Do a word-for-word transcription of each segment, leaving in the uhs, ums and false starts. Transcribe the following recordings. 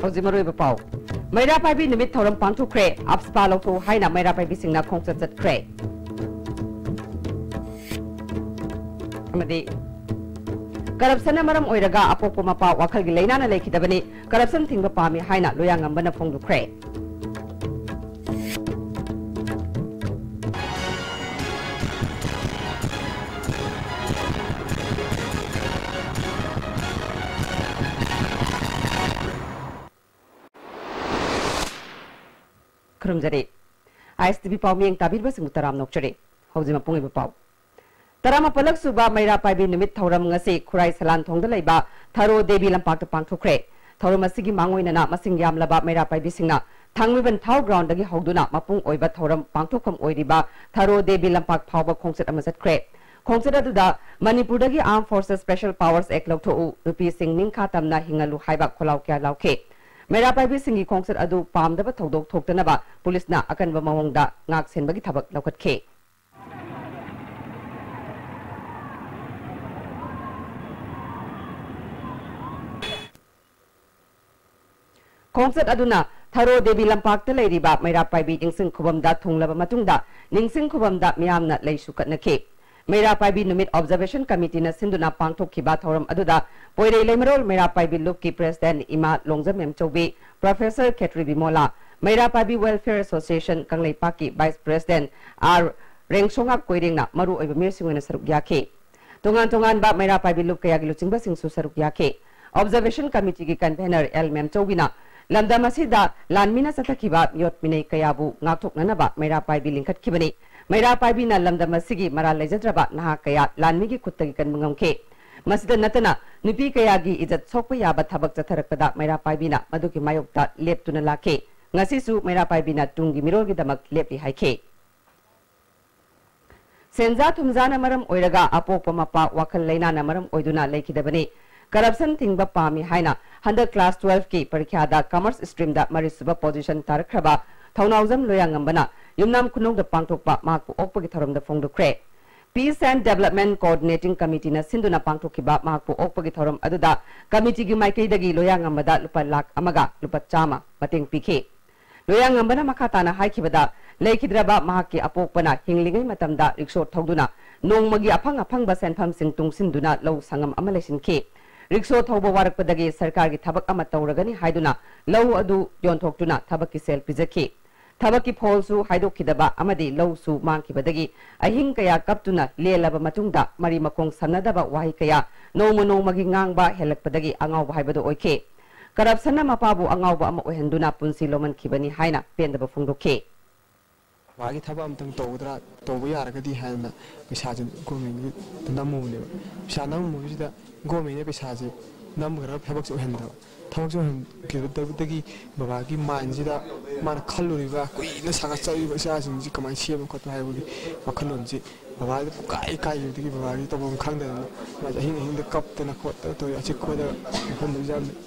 ꯍꯧꯖꯤꯛ ꯃꯔꯨꯑꯣꯏꯕ ꯄꯥꯎ꯫ ꯃꯩꯔꯥ ꯄꯥꯏꯕꯤ ꯅꯨꯃꯤꯠ ꯊꯧꯔꯝ ꯄꯥꯡꯊꯣꯛꯈ꯭ꯔꯦ꯫ ꯑꯞꯁꯄꯥ ꯂꯧꯊꯣꯛꯎ ꯍꯥꯏꯅ ꯃꯩꯔꯥ ꯄꯥꯏꯕꯤꯁꯤꯡꯅ ꯈꯣꯡꯆꯠ ꯆꯠꯈ꯭ꯔꯦ꯫ ꯑꯃꯗꯤ ꯀꯔꯞꯁꯟꯅ ꯃꯔꯝ ꯑꯣꯏꯔꯒ ꯑꯄꯣꯛꯄ ꯃꯄꯥ ꯋꯥꯈꯜꯒꯤ ꯂꯥꯏꯅꯥꯅ ꯂꯩꯈꯤꯗꯕꯅꯤ, ꯀꯔꯞꯁꯟ ꯊꯤꯡꯕ ꯄꯥꯝꯃꯤ ꯍꯥꯏꯅ ꯂꯣꯌꯥꯉꯝꯕꯅ ꯐꯣꯡꯗꯣꯛꯈ꯭ꯔꯦ꯫ ꯈꯨꯔꯨꯝꯖꯔꯤ꯫ ꯑꯥꯏ ꯑꯦꯁ ꯇꯤ ꯚꯤ ꯄꯥꯎ ꯃꯤꯠꯌꯦꯡ ꯇꯥꯕꯤꯔꯤꯕꯁꯤꯡꯕꯨ ꯇꯔꯥꯝꯅ ꯑꯣꯛꯆꯔꯤ꯫ ꯍꯧꯖꯤꯛ ꯃꯄꯨꯡ ꯑꯣꯏꯕ ꯄꯥꯎ꯫ ꯇꯔꯥꯃꯥꯄꯜꯂꯛ ꯁꯨꯕ ꯃꯩꯔꯥ ꯄꯥꯏꯕꯤ ꯅꯨꯃꯤꯠ ꯊꯧꯔꯝ ꯉꯁꯤ ꯈꯨꯔꯥꯏ ꯁꯂꯥꯟꯊꯣꯡꯗ ꯂꯩꯕ ꯊꯔꯣ ꯗꯦꯕꯤ ꯂꯝꯄꯥꯛꯇ ꯄꯥꯡꯊꯣꯛꯈ꯭ꯔꯦ꯫ ꯊꯧꯔꯝ ꯑꯁꯤꯒꯤ ꯃꯥꯡꯑꯣꯏꯅꯅ ꯃꯁꯤꯡ ꯌꯥꯝꯂꯕ ꯃꯩꯔꯥ ꯄꯥꯏꯕꯤꯁꯤꯡꯅ ꯊꯥꯡꯃꯩꯕꯟ ꯊꯥꯎ ꯒ꯭ꯔꯥꯎꯟꯗꯒꯤ ꯍꯧꯗꯨꯅ ꯃꯄꯨꯡ ꯑꯣꯏꯕ ꯊꯧꯔꯝ ꯄꯥꯡꯊꯣꯛꯐꯝ ꯑꯣꯏꯔꯤꯕ ꯊꯔꯣ ꯗꯦꯕꯤ ꯂꯝꯄꯥꯛ ꯐꯥꯎꯕ ꯈꯣꯡꯆꯠ ꯑꯃ ꯆꯠꯈ꯭ꯔꯦ꯫ ꯈꯣꯡꯆꯠ ꯑꯗꯨꯗ ꯃꯅꯤꯄꯨꯔꯗꯒꯤ Armed Forces Special Powers Act ꯂꯧꯊꯣꯛꯎ, ꯅꯨꯄꯤꯁꯤꯡ ꯅꯤꯡꯈꯥ ꯇꯝꯅ ꯍꯤꯡꯍꯜꯂꯨ ꯍꯥꯏꯕ ꯈꯣꯜꯂꯥꯎ ꯀꯌꯥ ꯂꯥꯎꯈꯤ꯫ ꯃꯩꯔꯥ ꯄꯥꯏꯕꯤꯁꯤꯡꯒꯤ ꯈꯣꯡꯆꯠ ꯑꯗꯨ ꯄꯥꯝꯗꯕ ꯊꯧꯗꯣꯛ ꯊꯣꯛꯇꯅꯕ ꯄꯨꯂꯤꯁꯅ ꯑꯀꯟꯕ ꯃꯑꯣꯡꯗ ꯉꯥꯛ ꯁꯦꯟꯕꯒꯤ ꯊꯕꯛ ꯂꯧꯈꯠꯈꯤ꯫ ꯈꯣꯡꯆꯠ ꯑꯗꯨꯅ ꯊꯔꯣ ꯗꯦꯕꯤ ꯂꯝꯄꯥꯛꯇ ꯂꯩꯔꯤꯕ ꯃꯩꯔꯥ ꯄꯥꯏꯕꯤ ꯅꯤꯡꯁꯤꯡ ꯈꯨꯕꯝꯗ ꯊꯨꯡꯂꯕ ꯃꯇꯨꯡꯗ ꯅꯤꯡꯁꯤꯡ ꯈꯨꯕꯝꯗ ꯃꯤꯌꯥꯝꯅ ꯂꯩꯁꯨ ꯀꯠꯅꯈꯤ꯫ ꯃꯩꯔꯥ ꯄꯥꯏꯕꯤ ꯅꯨꯃꯤꯠ Observation Committeeꯅ ꯁꯤꯟꯗꯨꯅ ꯄꯥꯡꯊꯣꯛꯈꯤꯕ ꯊꯧꯔꯝ ꯑꯗꯨꯗ ꯄꯣꯏꯔꯩ ꯂꯩꯃꯔꯣꯜ ꯃꯩꯔꯥ ꯄꯥꯏꯕꯤ ꯂꯨꯞꯀꯤ President ꯏꯃꯥ ꯂꯣꯡꯖꯝ ꯃꯦꯝꯆꯧꯕꯤ, Professor ꯈꯦꯇ꯭ꯔꯤ ꯕꯤꯃꯣꯂꯥ, ꯃꯩꯔꯥ ꯄꯥꯏꯕꯤ Welfare Association ꯀꯪꯂꯩꯄꯥꯛꯀꯤ Vice President ꯑꯥꯔ ꯔꯦꯡꯁꯣꯉꯥꯞ ꯀꯣꯏꯔꯦꯡꯅ ꯃꯔꯨꯑꯣꯏꯕ ꯃꯤꯑꯣꯏꯁꯤꯡ ꯑꯣꯏꯅ ꯁꯔꯨꯛ ꯌꯥꯈꯤ꯫ ꯇꯣꯉꯥꯟ ꯇꯣꯉꯥꯟꯕ ꯃꯩꯔꯥ ꯄꯥꯏꯕꯤ ꯂꯨꯞ ꯀꯌꯥꯒꯤ ꯂꯨꯆꯤꯡꯕꯁꯤꯡꯁꯨ ꯁꯔꯨꯛ ꯌꯥꯈꯤ꯫ Observation Committeeꯒꯤ Convener ꯑꯦꯜ ꯃꯦꯝꯆꯧꯕꯤꯅ ꯂꯝꯗꯝ ꯑꯁꯤꯗ ꯂꯥꯟꯃꯤꯅ ꯆꯠꯊꯈꯤꯕ ꯃꯤꯑꯣꯠ ꯃꯤꯅꯩ ꯀꯌꯥꯕꯨ ꯉꯥꯛꯊꯣꯛꯅꯅꯕ ꯃꯩꯔꯥ ꯄꯥꯏꯕꯤ ꯂꯤꯡꯈꯠꯈꯤꯕꯅꯤ꯫ ꯃꯩꯔꯥ ꯄꯥꯏꯕꯤꯅ ꯂꯝꯗꯝ ꯑꯁꯤꯒꯤ ꯃꯔꯥꯜ ꯂꯩꯖꯗ꯭ꯔꯕ ꯅꯍꯥ ꯀꯌꯥ ꯂꯥꯟꯃꯤꯒꯤ ꯈꯨꯠꯇꯒꯤ ꯀꯟꯕ ꯉꯝꯈꯤ꯫ ꯃꯁꯤꯗ ꯅꯠꯇꯅ ꯅꯨꯄꯤ ꯀꯌꯥꯒꯤ ꯏꯖꯠ ꯁꯣꯛꯄ ꯌꯥꯕ ꯊꯕꯛ ꯆꯠꯊꯔꯛꯄꯗ ꯃꯩꯔꯥ ꯄꯥꯏꯕꯤꯅ ꯃꯗꯨꯒꯤ ꯃꯥꯌꯣꯛꯇ ꯂꯦꯞꯇꯨꯅ ꯂꯥꯛꯈꯤ꯫ ꯉꯁꯤꯁꯨ ꯃꯩꯔꯥ ꯄꯥꯏꯕꯤꯅ ꯇꯨꯡꯒꯤ ꯃꯤꯔꯣꯜꯒꯤꯗꯃꯛ ꯂꯦꯞꯂꯤ ꯍꯥꯏꯈꯤ꯫ ꯁꯦꯟꯖꯥ ꯊꯨꯝꯖꯥꯅ ꯃꯔꯝ ꯑꯣꯏꯔꯒ ꯑꯄꯣꯛꯄ ꯃꯄꯥ ꯋꯥꯈꯜ ꯂꯩꯅꯥꯅ ꯃꯔꯝ ꯑꯣꯏꯗꯨꯅ ꯂꯩꯈꯤꯗꯕꯅꯤ꯫ Corruption ꯊꯤꯡꯕ ꯄꯥꯝꯃꯤ ꯍꯥꯏꯅ ꯍꯟꯗꯛ class twelve ꯀꯤ ꯄꯔꯤꯈ꯭ꯌꯥꯗ Commerce stream ꯗ ꯃꯔꯤꯁꯨꯕ position ꯇꯥꯔꯛꯈ꯭ꯔꯕ ꯊꯧꯅꯥꯎꯖꯝ ꯂꯣꯌꯥꯉꯝꯕꯅ ꯌꯨꯝꯅꯥꯝ ꯈꯨꯅꯧꯗ ꯄꯥꯡꯊꯣꯛꯄ ꯃꯍꯥꯛꯄꯨ ꯑꯣꯛꯄꯒꯤ ꯊꯧꯔꯝꯗ ꯐꯣꯡꯗꯣꯛꯈ꯭ꯔꯦ꯫ Peace and Development Coordinating Committee ꯅ ꯁꯤꯟꯗꯨꯅ ꯄꯥꯡꯊꯣꯛꯈꯤꯕ ꯃꯍꯥꯛꯄꯨ ꯑꯣꯛꯄꯒꯤ ꯊꯧꯔꯝ ꯑꯗꯨꯗ committee ꯒꯤ ꯃꯥꯏꯀꯩꯗꯒꯤ ꯂꯣꯌꯥꯉꯝꯕꯗ ꯂꯨꯄꯥ ꯂꯥꯈ ꯑꯃꯒ ꯂꯨꯄꯥ ꯆꯥꯝꯃ ꯃꯇꯦꯡ ꯄꯤꯈꯤ꯫ ꯂꯣꯌꯥꯉꯝꯕꯅ ꯃꯈꯥ ꯇꯥꯅ ꯍꯥꯏꯈꯤꯕꯗ, ꯂꯩꯈꯤꯗ꯭ꯔꯕ ꯃꯍꯥꯛꯀꯤ ꯑꯄꯣꯛꯄꯅ ꯍꯤꯡꯂꯤꯉꯩ ꯃꯇꯝꯗ ꯔꯤꯛꯁꯣ ꯊꯧꯗꯨꯅ ꯅꯣꯡꯃꯒꯤ ꯑꯐꯪ ꯑꯐꯪꯕ ꯁꯦꯟꯐꯝꯁꯤꯡ ꯇꯨꯡꯁꯤꯟꯗꯨꯅ ꯂꯧ ꯁꯪꯉꯝ ꯑꯃ ꯂꯩꯁꯤꯟꯈꯤ꯫ ꯔꯤꯛꯁꯣ ꯊꯧꯕ ꯋꯥꯔꯛꯄꯗꯒꯤ ꯁꯔꯀꯥꯔꯒꯤ ꯊꯕꯛ ꯑꯃ ꯇꯧꯔꯒꯅꯤ ꯍꯥꯏꯗꯨꯅ ꯂꯧ ꯑꯗꯨ ꯌꯣꯟꯊꯣꯛꯇꯨꯅ ꯊꯕꯛꯀꯤ ꯁꯦꯜ ꯄꯤꯖꯈꯤ꯫ ꯊꯕꯛꯀꯤ ꯐꯣꯜꯁꯨ ꯍꯥꯏꯗꯣꯛꯈꯤꯗꯕ ꯑꯃꯗꯤ ꯂꯧꯁꯨ ꯃꯥꯡꯈꯤꯕꯗꯒꯤ ꯑꯍꯤꯡ ꯀꯌꯥ ꯀꯞꯇꯨꯅ ꯂꯦꯜꯂꯕ ꯃꯇꯨꯡꯗ ꯃꯔꯤ ꯃꯈꯣꯡ ꯁꯝꯅꯗꯕ ꯋꯥꯍꯩ ꯀꯌꯥ ꯅꯣꯡꯃ ꯅꯣꯡꯃꯒꯤ ꯉꯥꯡꯕ ꯍꯦꯜꯂꯛꯄꯗꯒꯤ ꯑꯉꯥꯎꯕ ꯍꯥꯏꯕꯗꯨ ꯑꯣꯏꯈꯤ꯫ Corruption ꯅ ꯃꯄꯥꯕꯨ ꯑꯉꯥꯎꯕ ꯑꯃ ꯑꯣꯏꯍꯟꯗꯨꯅ ꯄꯨꯟꯁꯤ ꯂꯧꯃꯟꯈꯤꯕꯅꯤ ꯍꯥꯏꯅ ꯄꯦꯟꯗꯕ ꯐꯣꯡꯗꯣꯛꯈꯤ꯫ ꯃꯥꯒꯤ ꯊꯕꯛ ꯑꯝꯇꯪ ꯇꯧꯒꯗ꯭ꯔꯥ, ꯇꯧꯕ ꯌꯥꯔꯒꯗꯤ ꯍꯥꯏꯅ ꯄꯩꯁꯥꯁꯦ government ꯀꯤ ꯅꯝꯃꯨꯕꯅꯦꯕ꯫ ꯄꯩꯁꯥ ꯅꯝꯃꯨꯕꯁꯤꯗ government ꯅ ꯄꯩꯁꯥꯁꯦ ꯅꯝꯈ꯭ꯔꯒ ꯊꯕꯛꯁꯦ ꯑꯣꯏꯍꯟꯗꯕ꯫ ꯊꯕꯛꯁꯦ ꯑꯣꯏꯍꯟꯈꯤꯕꯗꯕꯗꯒꯤ ꯕꯕꯥꯒꯤ mind ꯁꯤꯗ ꯃꯥꯅ ꯈꯜꯂꯨꯔꯤꯕ, ꯀꯨꯏꯅ ꯁꯥꯒꯠꯆꯔꯤꯕ ꯏꯆꯥꯁꯤꯡꯁꯤ ꯀꯃꯥꯏꯅ ꯁꯦꯝꯕ ꯈꯣꯠꯄ ꯍꯥꯏꯕꯒꯤ ꯋꯥꯈꯜꯂꯣꯟꯁꯤ ꯕꯕꯥꯗ ꯄꯨꯡꯀꯥꯏ ꯀꯥꯏꯈꯤꯕꯗꯒꯤ ꯕꯕꯥꯒꯤ ꯇꯧꯐꯝ ꯈꯪꯗꯗꯅ ꯃꯥꯁꯦ ꯑꯍꯤꯡ ꯑꯍꯤꯡꯗ ꯀꯞꯇꯅ ꯈꯣꯠꯇꯅ ꯇꯧꯋꯤ꯫ ꯑꯆꯤꯛ ꯈꯣꯏꯗ ꯃꯐꯝꯗ ꯌꯥꯝ ꯂꯩ꯫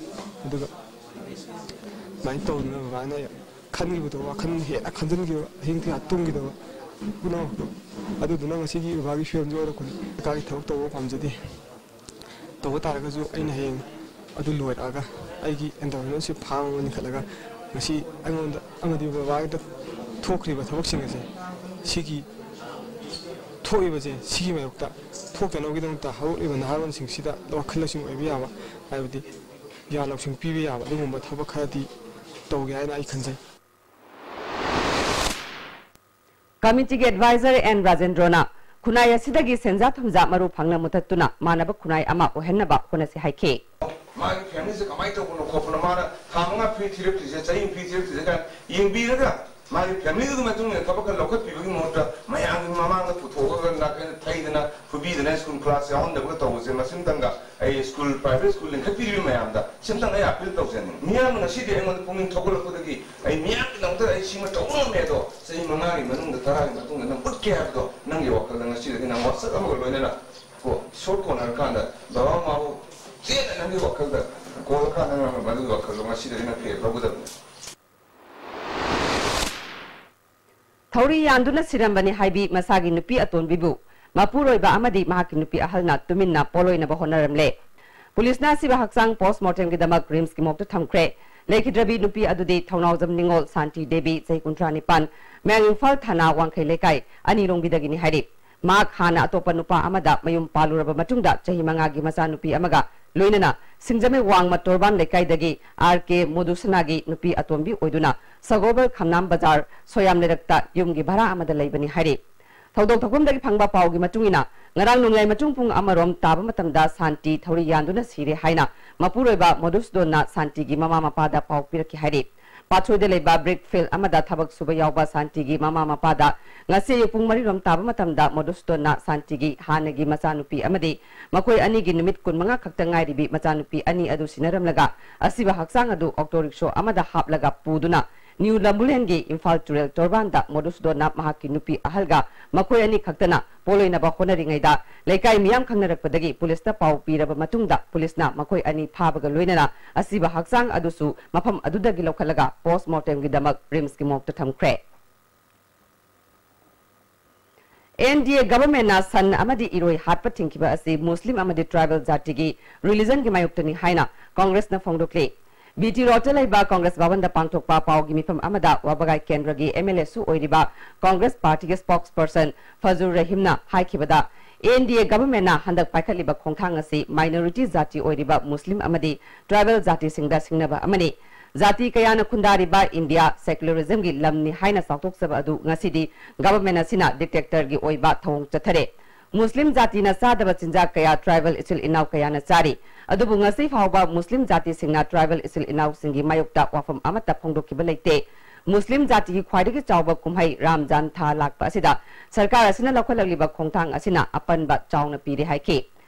ꯑꯗꯨꯒ ꯑꯗꯨꯃꯥꯏꯅ ꯇꯧꯗꯅ ꯕꯕꯥꯅ ꯈꯟꯈꯤꯕꯗꯣ, ꯋꯥꯈꯜ ꯍꯦꯟꯅ ꯈꯟꯖꯤꯟꯈꯤꯕ, ꯑꯍꯤꯡ ꯀꯌꯥ ꯇꯨꯝꯈꯤꯗꯕ ꯄꯨꯝꯅꯃꯛꯇꯣ, ꯑꯗꯨꯗꯨꯅ ꯉꯁꯤꯒꯤ ꯕꯕꯥꯒꯤ ꯐꯤꯕꯝꯁꯤ ꯑꯣꯏꯔꯛꯄꯅꯤ꯫ ꯁꯔꯀꯥꯔꯒꯤ ꯊꯕꯛ ꯇꯧꯕ ꯄꯥꯝꯖꯗꯦ꯫ ꯇꯧꯕ ꯇꯥꯔꯒꯁꯨ ꯑꯩꯅ ꯍꯌꯦꯡ ꯑꯗꯨ ꯂꯣꯏꯔꯛꯑꯒ ꯑꯩꯒꯤ entrepreneurship farm ꯑꯃ ꯂꯤꯡꯈꯠꯂꯒ ꯉꯁꯤ ꯑꯩꯉꯣꯟꯗ ꯑꯃꯗꯤ ꯕꯕꯥꯒꯤꯗ ꯊꯣꯛꯈ꯭ꯔꯤꯕ ꯊꯕꯛꯁꯤꯡ ꯑꯁꯦ, ꯁꯤꯒꯤ ꯊꯣꯛꯏꯕꯁꯦ, ꯁꯤꯒꯤ ꯃꯥꯌꯣꯛꯇ ꯊꯣꯛꯇꯅꯕꯒꯤꯗꯃꯛꯇ ꯍꯧꯔꯛꯂꯤꯕ ꯅꯍꯥꯔꯣꯟꯁꯤꯡꯁꯤꯗ ꯋꯥꯈꯜ ꯂꯧꯁꯤꯡ ꯑꯣꯏꯕ ꯌꯥꯕ, ꯍꯥꯏꯕꯗꯤ ꯒ꯭ꯌꯥꯟ ꯂꯧꯁꯤꯡ ꯄꯤꯕ ꯌꯥꯕ ꯑꯗꯨꯒꯨꯝꯕ ꯊꯕꯛ ꯈꯔꯗꯤ ꯇꯧꯒꯦ ꯍꯥꯏꯅ ꯑꯩ ꯈꯟꯖꯩ꯫ Committee ꯒꯤ advisor ꯑꯦꯟ ꯔꯥꯖꯦꯟꯗ꯭ꯔꯣꯅ ꯈꯨꯟꯅꯥꯏ ꯑꯁꯤꯗꯒꯤ ꯁꯦꯟꯖꯥ ꯊꯨꯝꯖꯥ ꯃꯔꯨ ꯐꯪꯅ ꯃꯨꯊꯠꯇꯨꯅ ꯃꯥꯟꯅꯕ ꯈꯨꯟꯅꯥꯏ ꯑꯃ ꯑꯣꯏꯍꯟꯅꯕ ꯍꯣꯠꯅꯁꯤ ꯍꯥꯏꯈꯤ꯫ ꯃꯥꯒꯤ family ꯁꯦ ꯀꯃꯥꯏꯅ ꯇꯧꯕꯅꯣ ꯈꯣꯠꯄꯅꯣ, ꯃꯥꯅ ꯊꯥ ꯃꯉꯥ free ꯊꯤꯔꯛꯇ꯭ꯔꯤꯁꯦ, ꯆꯍꯤ ꯑꯃ free ꯊꯤꯔꯛꯇ꯭ꯔꯤꯁꯦ ꯀꯥꯏꯅ ꯌꯦꯡꯕꯤꯔꯒ ꯃꯥꯒꯤ ꯐꯦꯃꯤꯂꯤꯗꯨꯒꯤ ꯃꯇꯨꯡ ꯏꯟꯅ ꯊꯕꯛ ꯈꯔ ꯂꯧꯈꯠꯄꯤꯕꯒꯤ ꯃꯍꯨꯠꯇ ꯃꯌꯥꯝꯒꯤ ꯃꯃꯥꯡꯗ ꯄꯨꯊꯣꯛꯑꯒ ꯅꯥꯀꯟꯗ ꯊꯩꯗꯅ ꯐꯨꯕꯤꯗꯅ ꯁ꯭ꯀꯨꯜ ꯀ꯭ꯂꯥꯁ ꯌꯥꯎꯍꯟꯗꯕꯒ ꯇꯧꯕꯁꯦ, ꯃꯁꯤꯝꯇꯪꯒ ꯑꯩ ꯁ꯭ꯀꯨꯜ, ꯄ꯭ꯔꯥꯏꯚꯦꯠ ꯁ꯭ꯀꯨꯜ ꯂꯤꯡꯈꯠꯄꯤꯔꯤꯕ ꯃꯌꯥꯝꯗ ꯁꯤꯝꯇꯪ ꯑꯩ ꯑꯥꯄꯤꯜ ꯇꯧꯖꯅꯤꯡꯉꯤ꯫ ꯃꯤꯌꯥꯝꯅ ꯉꯁꯤꯗꯤ ꯑꯩꯉꯣꯟꯗ ꯄꯨꯛꯅꯤꯡ ꯊꯧꯒꯠꯂꯛꯄꯗꯒꯤ ꯑꯩ ꯃꯤꯌꯥꯝꯒꯤꯗꯃꯛꯇ ꯑꯩ ꯁꯤꯃ ꯇꯧꯕ ꯉꯝꯃꯦ, ꯑꯗꯣ ꯆꯍꯤ ꯃꯉꯥꯒꯤ ꯃꯅꯨꯡꯗ, ꯇꯔꯥꯒꯤ ꯃꯇꯨꯡꯗ ꯅꯪ ꯎꯠꯀꯦ ꯍꯥꯏꯕꯗꯣ ꯅꯪꯒꯤ ꯋꯥꯈꯜꯗ ꯉꯁꯤꯗꯒꯤ ꯅꯪ ꯋꯥꯆꯞ ꯑꯃꯒ ꯂꯣꯏꯅꯅ ꯀꯣ, ꯁꯣꯔꯠ ꯀꯣꯔꯅꯔ ꯀꯥꯟꯗ ꯕꯕꯥ ꯃꯃꯥꯕꯨ ꯆꯦꯠꯅ ꯅꯪꯒꯤ ꯋꯥꯈꯜꯗ ꯀꯣꯜꯂꯀꯥꯟꯗ ꯅꯪꯅ ꯃꯗꯨꯒꯤ ꯋꯥꯈꯜꯗꯣ ꯉꯁꯤꯗꯒꯤ ꯅꯪ ꯀ꯭ꯔꯤꯌꯦꯠ ꯂꯧꯒꯗꯕꯅꯤ꯫ ꯊꯧꯔꯤ ꯌꯥꯟꯗꯨꯅ ꯁꯤꯔꯝꯕꯅꯤ ꯍꯥꯏꯕꯤ ꯃꯁꯥꯒꯤ ꯅꯨꯄꯤ ꯑꯇꯣꯟꯕꯤꯕꯨ ꯃꯄꯨꯔꯣꯏꯕ ꯑꯃꯗꯤ ꯃꯍꯥꯛꯀꯤ ꯅꯨꯄꯤ ꯑꯍꯜꯅ ꯇꯨꯃꯤꯟꯅ ꯄꯣꯂꯣꯏꯅꯕ ꯍꯣꯠꯅꯔꯝꯂꯦ꯫ ꯄꯨꯂꯤꯁꯅ ꯑꯁꯤꯕ ꯍꯛꯆꯥꯡ ꯄꯣꯁꯃꯣꯔꯇꯦꯝꯒꯤꯗꯃꯛ ꯔꯤꯝꯁꯀꯤ ꯃꯣꯔꯒꯇ ꯊꯝꯈ꯭ꯔꯦ꯫ ꯂꯩꯈꯤꯗ꯭ꯔꯕꯤ ꯅꯨꯄꯤ ꯑꯗꯨꯗꯤ ꯊꯧꯅꯥꯎꯖꯝ ꯅꯤꯉꯣꯜ ꯁꯥꯟꯇꯤ ꯗꯦꯕꯤ, ꯆꯍꯤ ꯀꯨꯟꯊ꯭ꯔꯥ ꯅꯤꯄꯥꯟ, ꯃꯌꯥꯡ ꯏꯝꯐꯥꯜ ꯊꯥꯅꯥ ꯋꯥꯡꯈꯩ ꯂꯩꯀꯥꯏ ꯑꯅꯤꯔꯣꯡꯕꯤꯗꯒꯤꯅꯤ ꯍꯥꯏꯔꯤ꯫ ꯃꯍꯥꯛ ꯍꯥꯟꯅ ꯑꯇꯣꯞꯄ ꯅꯨꯄꯥ ꯑꯃꯗ ꯃꯌꯨꯝ ꯄꯥꯜꯂꯨꯔꯕ ꯃꯇꯨꯡꯗ ꯆꯍꯤ ꯃꯉꯥꯒꯤ ꯃꯆꯥꯅꯨꯄꯤ ꯑꯃꯒ ꯂꯣꯏꯅꯅ ꯁꯤꯡꯖꯃꯩ ꯋꯥꯡꯃ ꯇꯣꯔꯕꯥꯟ ꯂꯩꯀꯥꯏꯗꯒꯤ ꯑꯥꯔ ꯀꯦ ꯃꯣꯗꯨꯁꯅꯥꯒꯤ ꯅꯨꯄꯤ ꯑꯇꯣꯝꯕꯤ ꯑꯣꯏꯗꯨꯅ ꯁꯒꯣꯜꯕꯜ ꯈꯝꯅꯥꯝ ꯕꯖꯥꯔ ꯁꯣꯌꯥꯝ ꯂꯩꯔꯛꯇ ꯌꯨꯝꯒꯤ ꯚꯔꯥ ꯑꯃꯗ ꯂꯩꯕꯅꯤ ꯍꯥꯏꯔꯤ꯫ ꯊꯧꯗꯣꯛ ꯊꯣꯛꯐꯝꯗꯒꯤ ꯐꯪꯕ ꯄꯥꯎꯒꯤ ꯃꯇꯨꯡ ꯏꯟꯅ, ꯉꯔꯥꯡ ꯅꯣꯡꯌꯥꯏ ꯃꯇꯨꯡ ꯄꯨꯡ ꯑꯃꯔꯣꯝ ꯇꯥꯕ ꯃꯇꯝꯗ ꯁꯥꯟꯇꯤ ꯊꯧꯔꯤ ꯌꯥꯟꯗꯨꯅ ꯁꯤꯔꯦ ꯍꯥꯏꯅ ꯃꯄꯨꯔꯣꯏꯕ ꯃꯣꯗꯨꯁꯨꯗꯣꯟꯅ ꯁꯥꯟꯇꯤꯒꯤ ꯃꯃꯥ ꯃꯄꯥꯗ ꯄꯥꯎ ꯄꯤꯔꯛꯈꯤ ꯍꯥꯏꯔꯤ꯫ ꯄꯥꯠꯁꯣꯏꯗ ꯂꯩꯕ ꯕ꯭ꯔꯤꯛ ꯐꯤꯜ ꯑꯃꯗ ꯊꯕꯛ ꯁꯨꯕ ꯌꯥꯎꯕ ꯁꯥꯟꯇꯤꯒꯤ ꯃꯃꯥ ꯃꯄꯥꯗ ꯉꯁꯤ ꯑꯌꯨꯛ ꯄꯨꯡ ꯃꯔꯤꯔꯣꯝ ꯇꯥꯕ ꯃꯇꯝꯗ ꯃꯣꯗꯨꯁꯨꯗꯣꯟꯅ ꯁꯥꯟꯇꯤꯒꯤ ꯍꯥꯟꯅꯒꯤ ꯃꯆꯥꯅꯨꯄꯤ ꯑꯃꯗꯤ ꯃꯈꯣꯏ ꯑꯅꯤꯒꯤ ꯅꯨꯃꯤꯠ ꯀꯨꯟꯃꯉꯥ ꯈꯛꯇ ꯉꯥꯏꯔꯤꯕꯤ ꯃꯆꯥꯅꯨꯄꯤ ꯑꯅꯤ ꯑꯗꯨ ꯁꯤꯟꯅꯔꯝꯂꯒ ꯑꯁꯤꯕ ꯍꯛꯆꯥꯡ ꯑꯗꯨ ꯑꯣꯛꯇꯣ ꯔꯤꯛꯁꯣ ꯑꯃꯗ ꯍꯥꯞꯂꯒ ꯄꯨꯗꯨꯅ ꯅ꯭ꯌꯨ ꯂꯝꯕꯨꯂꯦꯟꯒꯤ ꯏꯝꯐꯥꯜ ꯇꯨꯔꯦꯜ ꯇꯣꯔꯕꯥꯟꯗ ꯃꯣꯗꯨꯁꯨꯗꯣꯟꯅ ꯃꯍꯥꯛꯀꯤ ꯅꯨꯄꯤ ꯑꯍꯜꯒ ꯃꯈꯣꯏ ꯑꯅꯤ ꯈꯛꯇꯅ ꯄꯣꯂꯣꯏꯅꯕ ꯍꯣꯠꯅꯔꯤꯉꯩꯗ ꯂꯩꯀꯥꯏ ꯃꯤꯌꯥꯝ ꯈꯪꯅꯔꯛꯄꯗꯒꯤ ꯄꯨꯂꯤꯁꯇ ꯄꯥꯎ ꯄꯤꯔꯕ ꯃꯇꯨꯡꯗ ꯄꯨꯂꯤꯁꯅ ꯃꯈꯣꯏ ꯑꯅꯤ ꯐꯥꯕꯒ ꯂꯣꯏꯅꯅ ꯑꯁꯤꯕ ꯍꯛꯆꯥꯡ ꯑꯗꯨꯁꯨ ꯃꯐꯝ ꯑꯗꯨꯗꯒꯤ ꯂꯧꯈꯠꯂꯒ ꯄꯣꯁꯃꯣꯔꯇꯦꯝꯒꯤꯗꯃꯛ ꯔꯤꯝꯁꯀꯤ ꯃꯣꯔꯒꯇ ꯊꯝꯈ꯭ꯔꯦ꯫ ꯑꯦꯟ ꯗꯤ ꯑꯦ ꯒꯚꯔꯟꯃꯦꯟꯠꯅ ꯁꯟ ꯑꯃꯗꯤ ꯏꯔꯣꯏ ꯍꯥꯠꯄ ꯊꯤꯡꯈꯤꯕ ꯑꯁꯤ ꯃꯨꯁꯂꯤꯝ ꯑꯃꯗꯤ ꯇ꯭ꯔꯥꯏꯕꯦꯜ ꯖꯥꯇꯤꯒꯤ ꯔꯤꯂꯤꯖꯟꯒꯤ ꯃꯥꯌꯣꯛꯇꯅꯤ ꯍꯥꯏꯅ ꯀꯣꯡꯒ꯭ꯔꯦꯁꯅ ꯐꯣꯡꯗꯣꯛꯂꯤ꯫ ꯕꯤ ꯇꯤ ꯔꯣꯗꯇ ꯂꯩꯕ ꯀꯣꯡꯒ꯭ꯔꯦꯁ ꯚꯕꯟꯗ ꯄꯥꯡꯊꯣꯛꯄ ꯄꯥꯎꯒꯤ ꯃꯤꯐꯝ ꯑꯃꯗ ꯋꯥꯕꯒꯥꯏ ꯀꯦꯟꯗ꯭ꯔꯒꯤ ꯑꯦꯝ ꯑꯦꯜ ꯑꯦꯁꯨ ꯑꯣꯏꯔꯤꯕ ꯀꯣꯡꯒ꯭ꯔꯦꯁ ꯄꯥꯔꯇꯤꯒꯤ ꯁ꯭ꯄꯣꯛꯁꯄꯔꯁꯟ ꯐꯖꯨꯔ ꯔꯍꯤꯝꯅ ꯍꯥꯏꯈꯤꯕꯗ, ꯑꯦꯟ ꯗꯤ ꯑꯦ ꯒꯚꯔꯟꯃꯦꯟꯠꯅ ꯍꯟꯗꯛ ꯄꯥꯏꯈꯠꯂꯤꯕ ꯈꯣꯡꯊꯥꯡ ꯑꯁꯤ ꯃꯥꯏꯅꯣꯔꯤꯇꯤ ꯖꯥꯇꯤ ꯑꯣꯏꯔꯤꯕ ꯃꯨꯁꯂꯤꯝ ꯑꯃꯗꯤ ꯇ꯭ꯔꯥꯏꯕꯦꯜ ꯖꯥꯇꯤꯁꯤꯡꯗ ꯁꯤꯡꯅꯕ ꯑꯃꯅꯤ꯫ ꯖꯥꯇꯤ ꯀꯌꯥꯅ ꯈꯨꯟꯗꯥꯔꯤꯕ ꯏꯟꯗꯤꯌꯥ ꯁꯦꯀꯨꯂꯔꯤꯖꯝꯒꯤ ꯂꯝꯅꯤ ꯍꯥꯏꯅ ꯆꯥꯎꯊꯣꯛꯆꯕ ꯑꯗꯨ ꯉꯁꯤꯗꯤ ꯒꯚꯔꯟꯃꯦꯟꯠ ꯑꯁꯤꯅ ꯗꯤꯛꯇꯦꯛꯇꯔꯒꯤ ꯑꯣꯏꯕ ꯊꯧꯑꯣꯡ ꯆꯠꯊꯔꯦ꯫ ꯃꯨꯁꯂꯤꯝ ꯖꯥꯇꯤꯅ ꯆꯥꯗꯕ ꯆꯤꯟꯖꯥꯛ ꯀꯌꯥ ꯇ꯭ꯔꯥꯏꯕꯦꯜ ꯏꯆꯤꯜ ꯏꯅꯥꯎ ꯀꯌꯥꯅ ꯆꯥꯔꯤ꯫ ꯑꯗꯨꯕꯨ ꯉꯁꯤ ꯐꯥꯎꯕ ꯃꯨꯁꯂꯤꯝ ꯖꯥꯇꯤꯁꯤꯡꯅ ꯇ꯭ꯔꯥꯏꯕꯦꯜ ꯏꯆꯤꯜ ꯏꯅꯥꯎꯁꯤꯡꯒꯤ ꯃꯥꯌꯣꯛꯇ ꯋꯥꯐꯝ ꯑꯃꯠꯇ ꯐꯣꯡꯗꯣꯛꯈꯤꯕ ꯂꯩꯇꯦ꯫ ꯃꯨꯁꯂꯤꯝ ꯖꯥꯇꯤꯒꯤ ꯈ꯭ꯋꯥꯏꯗꯒꯤ ꯆꯥꯎꯕ ꯀꯨꯝꯍꯩ ꯔꯥꯝꯖꯥꯟ ꯊꯥ ꯂꯥꯛꯄ ꯑꯁꯤꯗ ꯁꯔꯀꯥꯔ ꯑꯁꯤꯅ ꯂꯧꯈꯠꯂꯛꯂꯤꯕ ꯈꯣꯡꯊꯥꯡ ꯑꯁꯤꯅ ꯑꯄꯟꯕ ꯆꯥꯎꯅ ꯄꯤꯔꯦ ꯍꯥꯏꯈꯤ꯫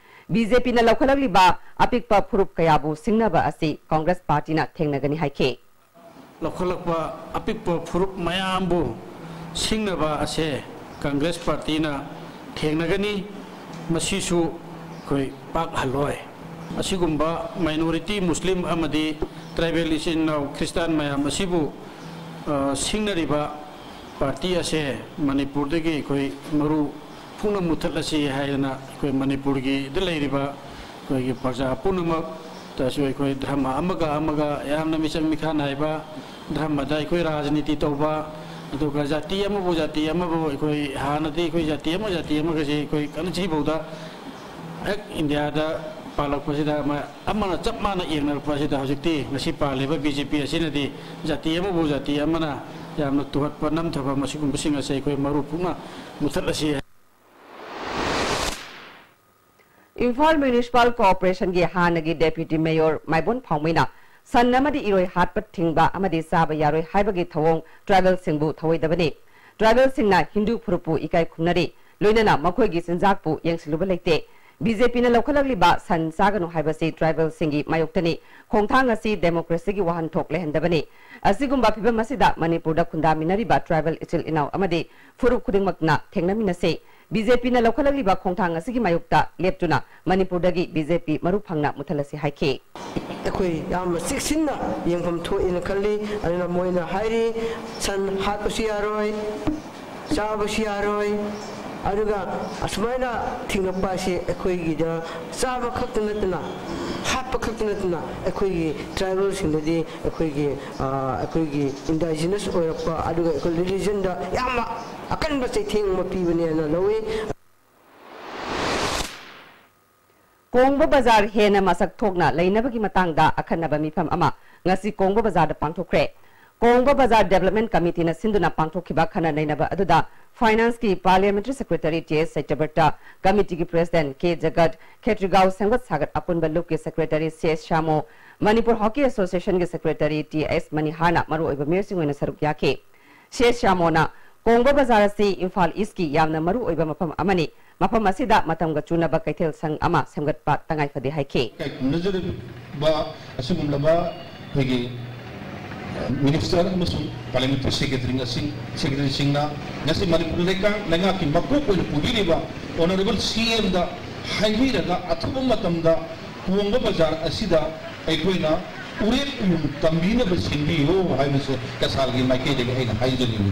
ꯕꯤ ꯖꯦ ꯄꯤꯅ ꯂꯧꯈꯠꯂꯛꯂꯤꯕ ꯑꯄꯤꯛꯄ ꯐꯨꯔꯨꯞ ꯀꯌꯥꯕꯨ ꯁꯤꯡꯅꯕ ꯑꯁꯤ ꯀꯪꯒ꯭ꯔꯦꯁ ꯄꯥꯔꯇꯤꯅ ꯊꯦꯡꯅꯒꯅꯤ ꯍꯥꯏꯈꯤ꯫ ꯂꯧꯈꯠꯂꯛꯄ ꯑꯄꯤꯛꯄ ꯐꯨꯔꯨꯞ ꯃꯌꯥꯝꯕꯨ ꯁꯤꯡꯅꯕ ꯑꯁꯦ ꯀꯪꯒ꯭ꯔꯦꯁ ꯄꯥꯔꯇꯤꯅ ꯊꯦꯡꯅꯒꯅꯤ꯫ ꯃꯁꯤꯁꯨ ꯑꯩꯈꯣꯏ ꯄꯥꯛ ꯍꯜꯂꯣꯏ꯫ ꯑꯁꯤꯒꯨꯝꯕ ꯃꯥꯏꯅꯣꯔꯤꯇꯤ ꯃꯨꯁꯂꯤꯝ ꯑꯃꯗꯤ ꯇ꯭ꯔꯥꯏꯕꯦꯜ ꯏꯆꯤꯟ ꯏꯅꯥꯎ ꯈ꯭ꯔꯤꯁꯇꯥꯟ ꯃꯌꯥꯝ ꯑꯁꯤꯕꯨ, ꯑ, ꯁꯤꯡꯅꯔꯤꯕ ꯄꯥꯔꯇꯤ ꯑꯁꯦ ꯃꯅꯤꯄꯨꯔꯗꯒꯤ ꯑꯩꯈꯣꯏ ꯃꯔꯨ ꯐꯨꯛꯅ ꯃꯨꯊꯠꯂꯁꯤ ꯍꯥꯏꯗꯅ ꯑꯩꯈꯣꯏ ꯃꯅꯤꯄꯨꯔꯒꯤꯗ ꯂꯩꯔꯤꯕ ꯑꯩꯈꯣꯏꯒꯤ ꯄ꯭ꯔꯖꯥ ꯄꯨꯝꯅꯃꯛꯇꯁꯨ ꯑꯩꯈꯣꯏ ꯙꯔꯃ ꯑꯃꯒ ꯑꯃꯒ ꯌꯥꯝꯅ ꯃꯤꯆꯪ ꯃꯤꯈꯥ ꯅꯥꯏꯕ, ꯙꯔꯃꯗ ꯑꯩꯈꯣꯏ ꯔꯥꯖꯅꯤꯇꯤ ꯇꯧꯕ, ꯑꯗꯨꯒ ꯖꯥꯇꯤ ꯑꯃꯕꯨ ꯖꯥꯇꯤ ꯑꯃꯕꯨ ꯑꯩꯈꯣꯏ ꯍꯥꯟꯅꯗꯤ ꯑꯩꯈꯣꯏ ꯖꯥꯇꯤ ꯑꯃ ꯖꯥꯇꯤ ꯑꯃꯒꯁꯦ ꯑꯩꯈꯣꯏ ꯀꯟꯅ ꯁꯤꯐꯥꯎꯗ ꯍꯦꯛ ꯏꯟꯗꯤꯌꯥꯗ ꯄꯥꯜꯂꯛꯄꯁꯤꯗ ꯑꯃ ꯑꯃꯅ ꯆꯞ ꯃꯥꯟꯅ ꯌꯦꯡꯅꯔꯛꯄ ꯑꯁꯤꯗ ꯍꯧꯖꯤꯛꯇꯤ ꯉꯁꯤ ꯄꯥꯜꯂꯤꯕ ꯕꯤ ꯖꯦ ꯄꯤ ꯑꯁꯤꯅꯗꯤ ꯖꯥꯇꯤ ꯑꯃꯕꯨ ꯖꯥꯇꯤ ꯑꯃꯅ ꯌꯥꯝꯅ ꯇꯨꯍꯠꯄ ꯅꯝꯊꯕ ꯃꯁꯤꯒꯨꯝꯕꯁꯤꯡ ꯑꯁꯦ ꯑꯩꯈꯣꯏ ꯃꯔꯨ ꯄꯨꯛꯅ ꯃꯨꯊꯠꯂꯁꯤ꯫ ꯏꯝꯐꯥꯜ ꯃ꯭ꯌꯨꯅꯤꯁꯤꯄꯥꯜ ꯀꯣꯔꯄꯣꯔꯦꯁꯟꯒꯤ ꯍꯥꯟꯅꯒꯤ ꯗꯦꯄ꯭ꯌꯨꯇꯤ ꯃꯦꯌꯣꯔ ꯃꯥꯏꯕꯣꯟ ꯐꯥꯎꯃꯩꯅ ꯁꯟ ꯑꯃꯗꯤ ꯏꯔꯣꯏ ꯍꯥꯠꯄ ꯊꯤꯡꯕ ꯑꯃꯗꯤ ꯆꯥꯕ ꯌꯥꯔꯣꯏ ꯍꯥꯏꯕꯒꯤ ꯊꯧꯑꯣꯡ ꯇ꯭ꯔꯥꯏꯕꯦꯜꯁꯤꯡꯕꯨ ꯊꯧꯑꯣꯏꯗꯕꯅꯤ꯫ ꯇ꯭ꯔꯥꯏꯕꯦꯜꯁꯤꯡꯅ ꯍꯤꯟꯗꯨ ꯐꯨꯔꯨꯞꯄꯨ ꯏꯀꯥꯏ ꯈꯨꯝꯅꯔꯤ꯫ ꯂꯣꯏꯅꯅ ꯃꯈꯣꯏꯒꯤ ꯆꯤꯟꯖꯥꯛꯄꯨ ꯌꯦꯡꯁꯤꯜꯂꯨꯕ ꯂꯩꯇꯦ꯫ ꯕꯤ ꯖꯦ ꯄꯤꯅ ꯂꯧꯈꯠꯂꯛꯂꯤꯕ ꯁꯟ ꯆꯥꯒꯅꯨ ꯍꯥꯏꯕꯁꯤ ꯇ꯭ꯔꯥꯏꯕꯦꯜꯁꯤꯡꯒꯤ ꯃꯥꯌꯣꯛꯇꯅꯤ꯫ ꯈꯣꯡꯊꯥꯡ ꯑꯁꯤ ꯗꯦꯃꯣꯀ꯭ꯔꯦꯁꯤꯒꯤ ꯋꯥꯍꯟꯊꯣꯛ ꯂꯩꯍꯟꯗꯕꯅꯤ꯫ ꯑꯁꯤꯒꯨꯝꯕ ꯐꯤꯚꯝ ꯑꯁꯤꯗ ꯃꯅꯤꯄꯨꯔꯗ ꯈꯨꯟꯗꯥꯃꯤꯟꯅꯔꯤꯕ ꯇ꯭ꯔꯥꯏꯕꯦꯜ ꯏꯆꯤꯜ ꯏꯅꯥꯎ ꯑꯃꯗꯤ ꯐꯨꯔꯨꯞ ꯈꯨꯗꯤꯡꯃꯛꯅ ꯊꯦꯡꯅꯃꯤꯟꯅꯁꯤ꯫ ꯕꯤ ꯖꯦ ꯄꯤꯅ ꯂꯧꯈꯠꯂꯛꯂꯤꯕ ꯈꯣꯡꯊꯥꯡ ꯑꯁꯤꯒꯤ ꯃꯥꯌꯣꯛꯇ ꯂꯦꯞꯇꯨꯅ ꯃꯅꯤꯄꯨꯔꯗꯒꯤ ꯕꯤ ꯖꯦ ꯄꯤ ꯃꯔꯨ ꯐꯪꯅ ꯃꯨꯊꯠꯂꯁꯤ ꯍꯥꯏꯈꯤ꯫ ꯑꯩꯈꯣꯏ ꯌꯥꯝꯅ ꯆꯦꯛꯁꯤꯟꯅ ꯌꯦꯡꯐꯝ ꯊꯣꯛꯑꯦꯅ ꯈꯜꯂꯤ꯫ ꯑꯗꯨꯅ ꯃꯣꯏꯅ ꯍꯥꯏꯔꯤ, "ꯁꯟ ꯍꯥꯠꯄꯁꯨ ꯌꯥꯔꯣꯏ, ꯆꯥꯕꯁꯨ ꯌꯥꯔꯣꯏ"꯫ ꯑꯗꯨꯒ ꯑꯁꯨꯃꯥꯏꯅ ꯊꯤꯡꯉꯛꯄ ꯑꯁꯤ ꯑꯩꯈꯣꯏꯒꯤꯗ ꯆꯥꯕ ꯈꯛꯇ ꯅꯠꯇꯅ, ꯍꯥꯠꯄ ꯈꯛꯇ ꯅꯠꯇꯅ, ꯑꯩꯈꯣꯏꯒꯤ ꯇ꯭ꯔꯥꯏꯕꯦꯜꯁꯤꯡꯗꯗꯤ ꯑꯩꯈꯣꯏꯒꯤ, ꯑ, ꯑꯩꯈꯣꯏꯒꯤ ꯏꯟꯗꯥꯏꯖꯤꯅꯁ ꯑꯣꯏꯔꯛꯄ, ꯑꯗꯨꯒ ꯑꯩꯈꯣꯏ ꯔꯤꯂꯤꯖꯟꯗ ꯌꯥꯝꯅ ꯑꯀꯟꯕ ꯆꯩꯊꯦꯡ ꯑꯃ ꯄꯤꯕꯅꯦꯅ ꯂꯧꯏ꯫ ꯀꯣꯡꯕ ꯕꯖꯥꯔ ꯍꯦꯟꯅ ꯃꯁꯛ ꯊꯣꯛꯅ ꯂꯩꯅꯕꯒꯤ ꯃꯇꯥꯡꯗ ꯑꯈꯟꯅꯕ ꯃꯤꯐꯝ ꯑꯃ ꯉꯁꯤ ꯀꯣꯡꯕ ꯕꯖꯥꯔꯗ ꯄꯥꯡꯊꯣꯛꯈ꯭ꯔꯦ꯫ ꯀꯣꯡꯕ ꯕꯖꯥꯔ ꯗꯦꯕꯂꯞꯃꯦꯟ ꯀꯃꯤꯇꯤꯅ ꯁꯤꯟꯗꯨꯅ ꯄꯥꯡꯊꯣꯛꯈꯤꯕ ꯈꯟꯅ ꯅꯩꯅꯕ ꯑꯗꯨꯗ ꯐꯥꯏꯅꯥꯟꯁꯀꯤ parliamentary secretary T S Satyabrata, ꯀꯃꯤꯇꯤꯒꯤ ꯄ꯭ꯔꯦꯁꯤꯗꯦꯟꯠ ꯀꯦ ꯖꯒꯠ, ꯈꯦꯇ꯭ꯔꯤꯒꯥꯎ ꯁꯦꯝꯒꯠ ꯁꯥꯒꯠ ꯑꯄꯨꯟꯕ ꯂꯨꯞꯀꯤ secretary C S Shyamo, Manipur hockey ꯑꯦꯁꯣꯁꯤꯌꯦꯁꯟꯒꯤ ꯁꯦꯀ꯭ꯔꯦꯇꯔꯤ ꯇꯤ ꯑꯦꯁ ꯃꯅꯤꯍꯥꯔꯅ ꯃꯔꯨꯑꯣꯏꯕ ꯃꯤꯑꯣꯏꯁꯤꯡ ꯑꯣꯏꯅ ꯁꯔꯨꯛ ꯌꯥꯈꯤ꯫ ꯁꯤ ꯑꯦꯁ ꯁ꯭ꯌꯥꯃꯣꯅ ꯀꯣꯡꯕ ꯕꯖꯥꯔ ꯑꯁꯤ ꯏꯝꯐꯥꯜ ꯏꯁ꯭ꯠꯀꯤ ꯌꯥꯝꯅ ꯃꯔꯨꯑꯣꯏꯕ ꯃꯐꯝ ꯑꯃꯅꯤ꯫ ꯃꯐꯝ ꯑꯁꯤꯗ ꯃꯇꯝꯒ ꯆꯨꯅꯕ ꯀꯩꯊꯦꯜ ꯁꯪ ꯑꯃ ꯁꯦꯝꯒꯠꯄ ꯇꯉꯥꯏꯐꯗꯦ ꯍꯥꯏꯈꯤ꯫ ꯏꯀꯥꯏ ꯈꯨꯝꯅꯖꯔꯤꯕ ꯑꯁꯤꯒꯨꯝꯂꯕ ꯑꯩꯈꯣꯏꯒꯤ ꯃꯤꯅꯤꯁꯇꯔ ꯑꯃꯁꯨꯡ ꯄꯥꯔꯂꯤꯌꯥꯃꯦꯟꯇꯔꯤ ꯁꯦꯀ꯭ꯔꯦꯇꯔꯤ ꯑꯁꯤ, ꯁꯦꯀ꯭ꯔꯦꯇꯔꯤꯁꯤꯡꯅ ꯉꯁꯤ ꯃꯅꯤꯄꯨꯔ ꯂꯩꯉꯥꯛ, ꯂꯩꯉꯥꯛꯀꯤ ꯃꯀꯣꯛ ꯑꯣꯏꯅ ꯄꯨꯕꯤꯔꯤꯕ ꯑꯣꯅꯔꯦꯕꯜ ꯁꯤ ꯑꯦꯝꯗ ꯍꯥꯏꯕꯤꯔꯒ ꯑꯊꯨꯕ ꯃꯇꯝꯗ ꯀꯣꯡꯕ ꯕꯖꯥꯔ ꯑꯁꯤꯗ ꯑꯩꯈꯣꯏꯅ ꯎꯔꯦꯞ ꯎꯌꯨꯡ ꯇꯝꯕꯤꯅꯕ ꯁꯤꯟꯕꯤꯌꯨ ꯍꯥꯏꯕꯁꯦ ꯀꯁꯥꯜꯒꯤ ꯃꯥꯏꯀꯩꯗꯒꯤ ꯑꯩꯅ ꯍꯥꯏꯖꯅꯤꯡꯏ꯫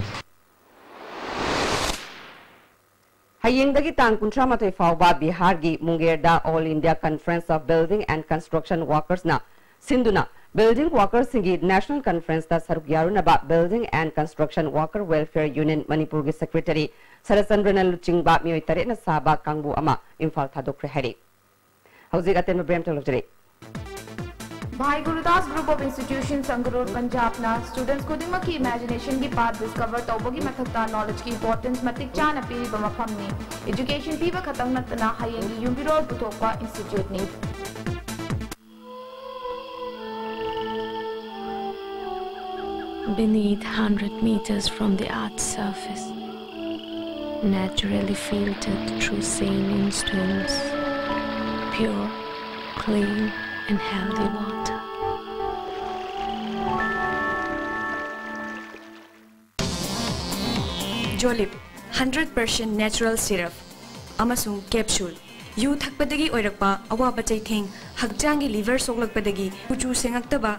ꯍꯌꯦꯡꯗꯒꯤ ꯇꯥꯡ ꯀꯨꯟꯊ꯭ꯔꯥ ꯃꯥꯊꯣꯏ ꯐꯥꯎꯕ ꯕꯤꯍꯥꯔꯒꯤ ꯃꯨꯡꯒꯦꯔꯗ All India Conference of Building and Construction Workersꯅ ꯁꯤꯟꯗꯨꯅ ꯕꯤꯜꯗꯤꯡ ꯋꯥꯔꯀꯔꯁꯤꯡꯒꯤ ꯅꯦꯁꯅꯦꯜ ꯀꯟꯐꯔꯦꯟꯁꯇ ꯁꯔꯨꯛ ꯌꯥꯔꯨꯅꯕ Building and Construction Worker Welfare Union ꯃꯅꯤꯄꯨꯔꯒꯤ ꯁꯦꯀ꯭ꯔꯦꯇꯔꯤ ꯁꯔꯠꯆꯟꯗ꯭ꯔꯅ ꯂꯨꯆꯤꯡꯕ ꯃꯤꯑꯣꯏ ꯇꯔꯦꯠꯅ ꯁꯥꯕ ꯀꯥꯡꯕꯨ ꯑꯃ ꯏꯝꯐꯥꯜ ꯊꯥꯗꯣꯛꯈ꯭ꯔꯦ ꯍꯥꯏꯔꯤ꯫ ꯍꯧꯖꯤꯛ ꯑꯇꯦꯟꯕ ꯕ꯭ꯔꯦꯛ ꯑꯃꯇ ꯂꯧꯖꯔꯤ꯫ Bhai Gurudas Group of Institutions, Sangrur, Punjabꯅ students ꯈꯨꯗꯤꯡꯃꯛꯀꯤ imaginationꯒꯤ path discover ꯇꯧꯕꯒꯤ ꯃꯊꯛꯇ knowledgeꯀꯤ importance ꯃꯇꯤꯛ ꯆꯥꯅ ꯄꯤꯔꯤꯕ ꯃꯐꯝꯅꯤ꯫ Education ꯄꯤꯕ ꯈꯛꯇꯪ ꯅꯠꯇꯅ ꯍꯌꯦꯡꯒꯤ ꯌꯨꯝꯕꯤꯔꯣꯜ ꯄꯨꯊꯣꯛꯄ instituteꯅꯤ꯫ Beneath hundred meters from the earth's surface, naturally filtered through saline stones, pure, clean and healthy water. Jolib, hundred percent natural syrup ꯑꯃꯁꯨꯡ capsule꯫ ꯌꯨ ꯊꯛꯄꯗꯒꯤ ꯑꯣꯏꯔꯛꯄ ꯑꯋꯥꯕ ꯆꯩꯊꯦꯡ, ꯍꯛꯆꯥꯡꯒꯤ liver ꯁꯣꯛꯂꯛꯄꯗꯒꯤ ꯀꯨꯆꯨ ꯁꯦꯡꯉꯛꯇꯕ,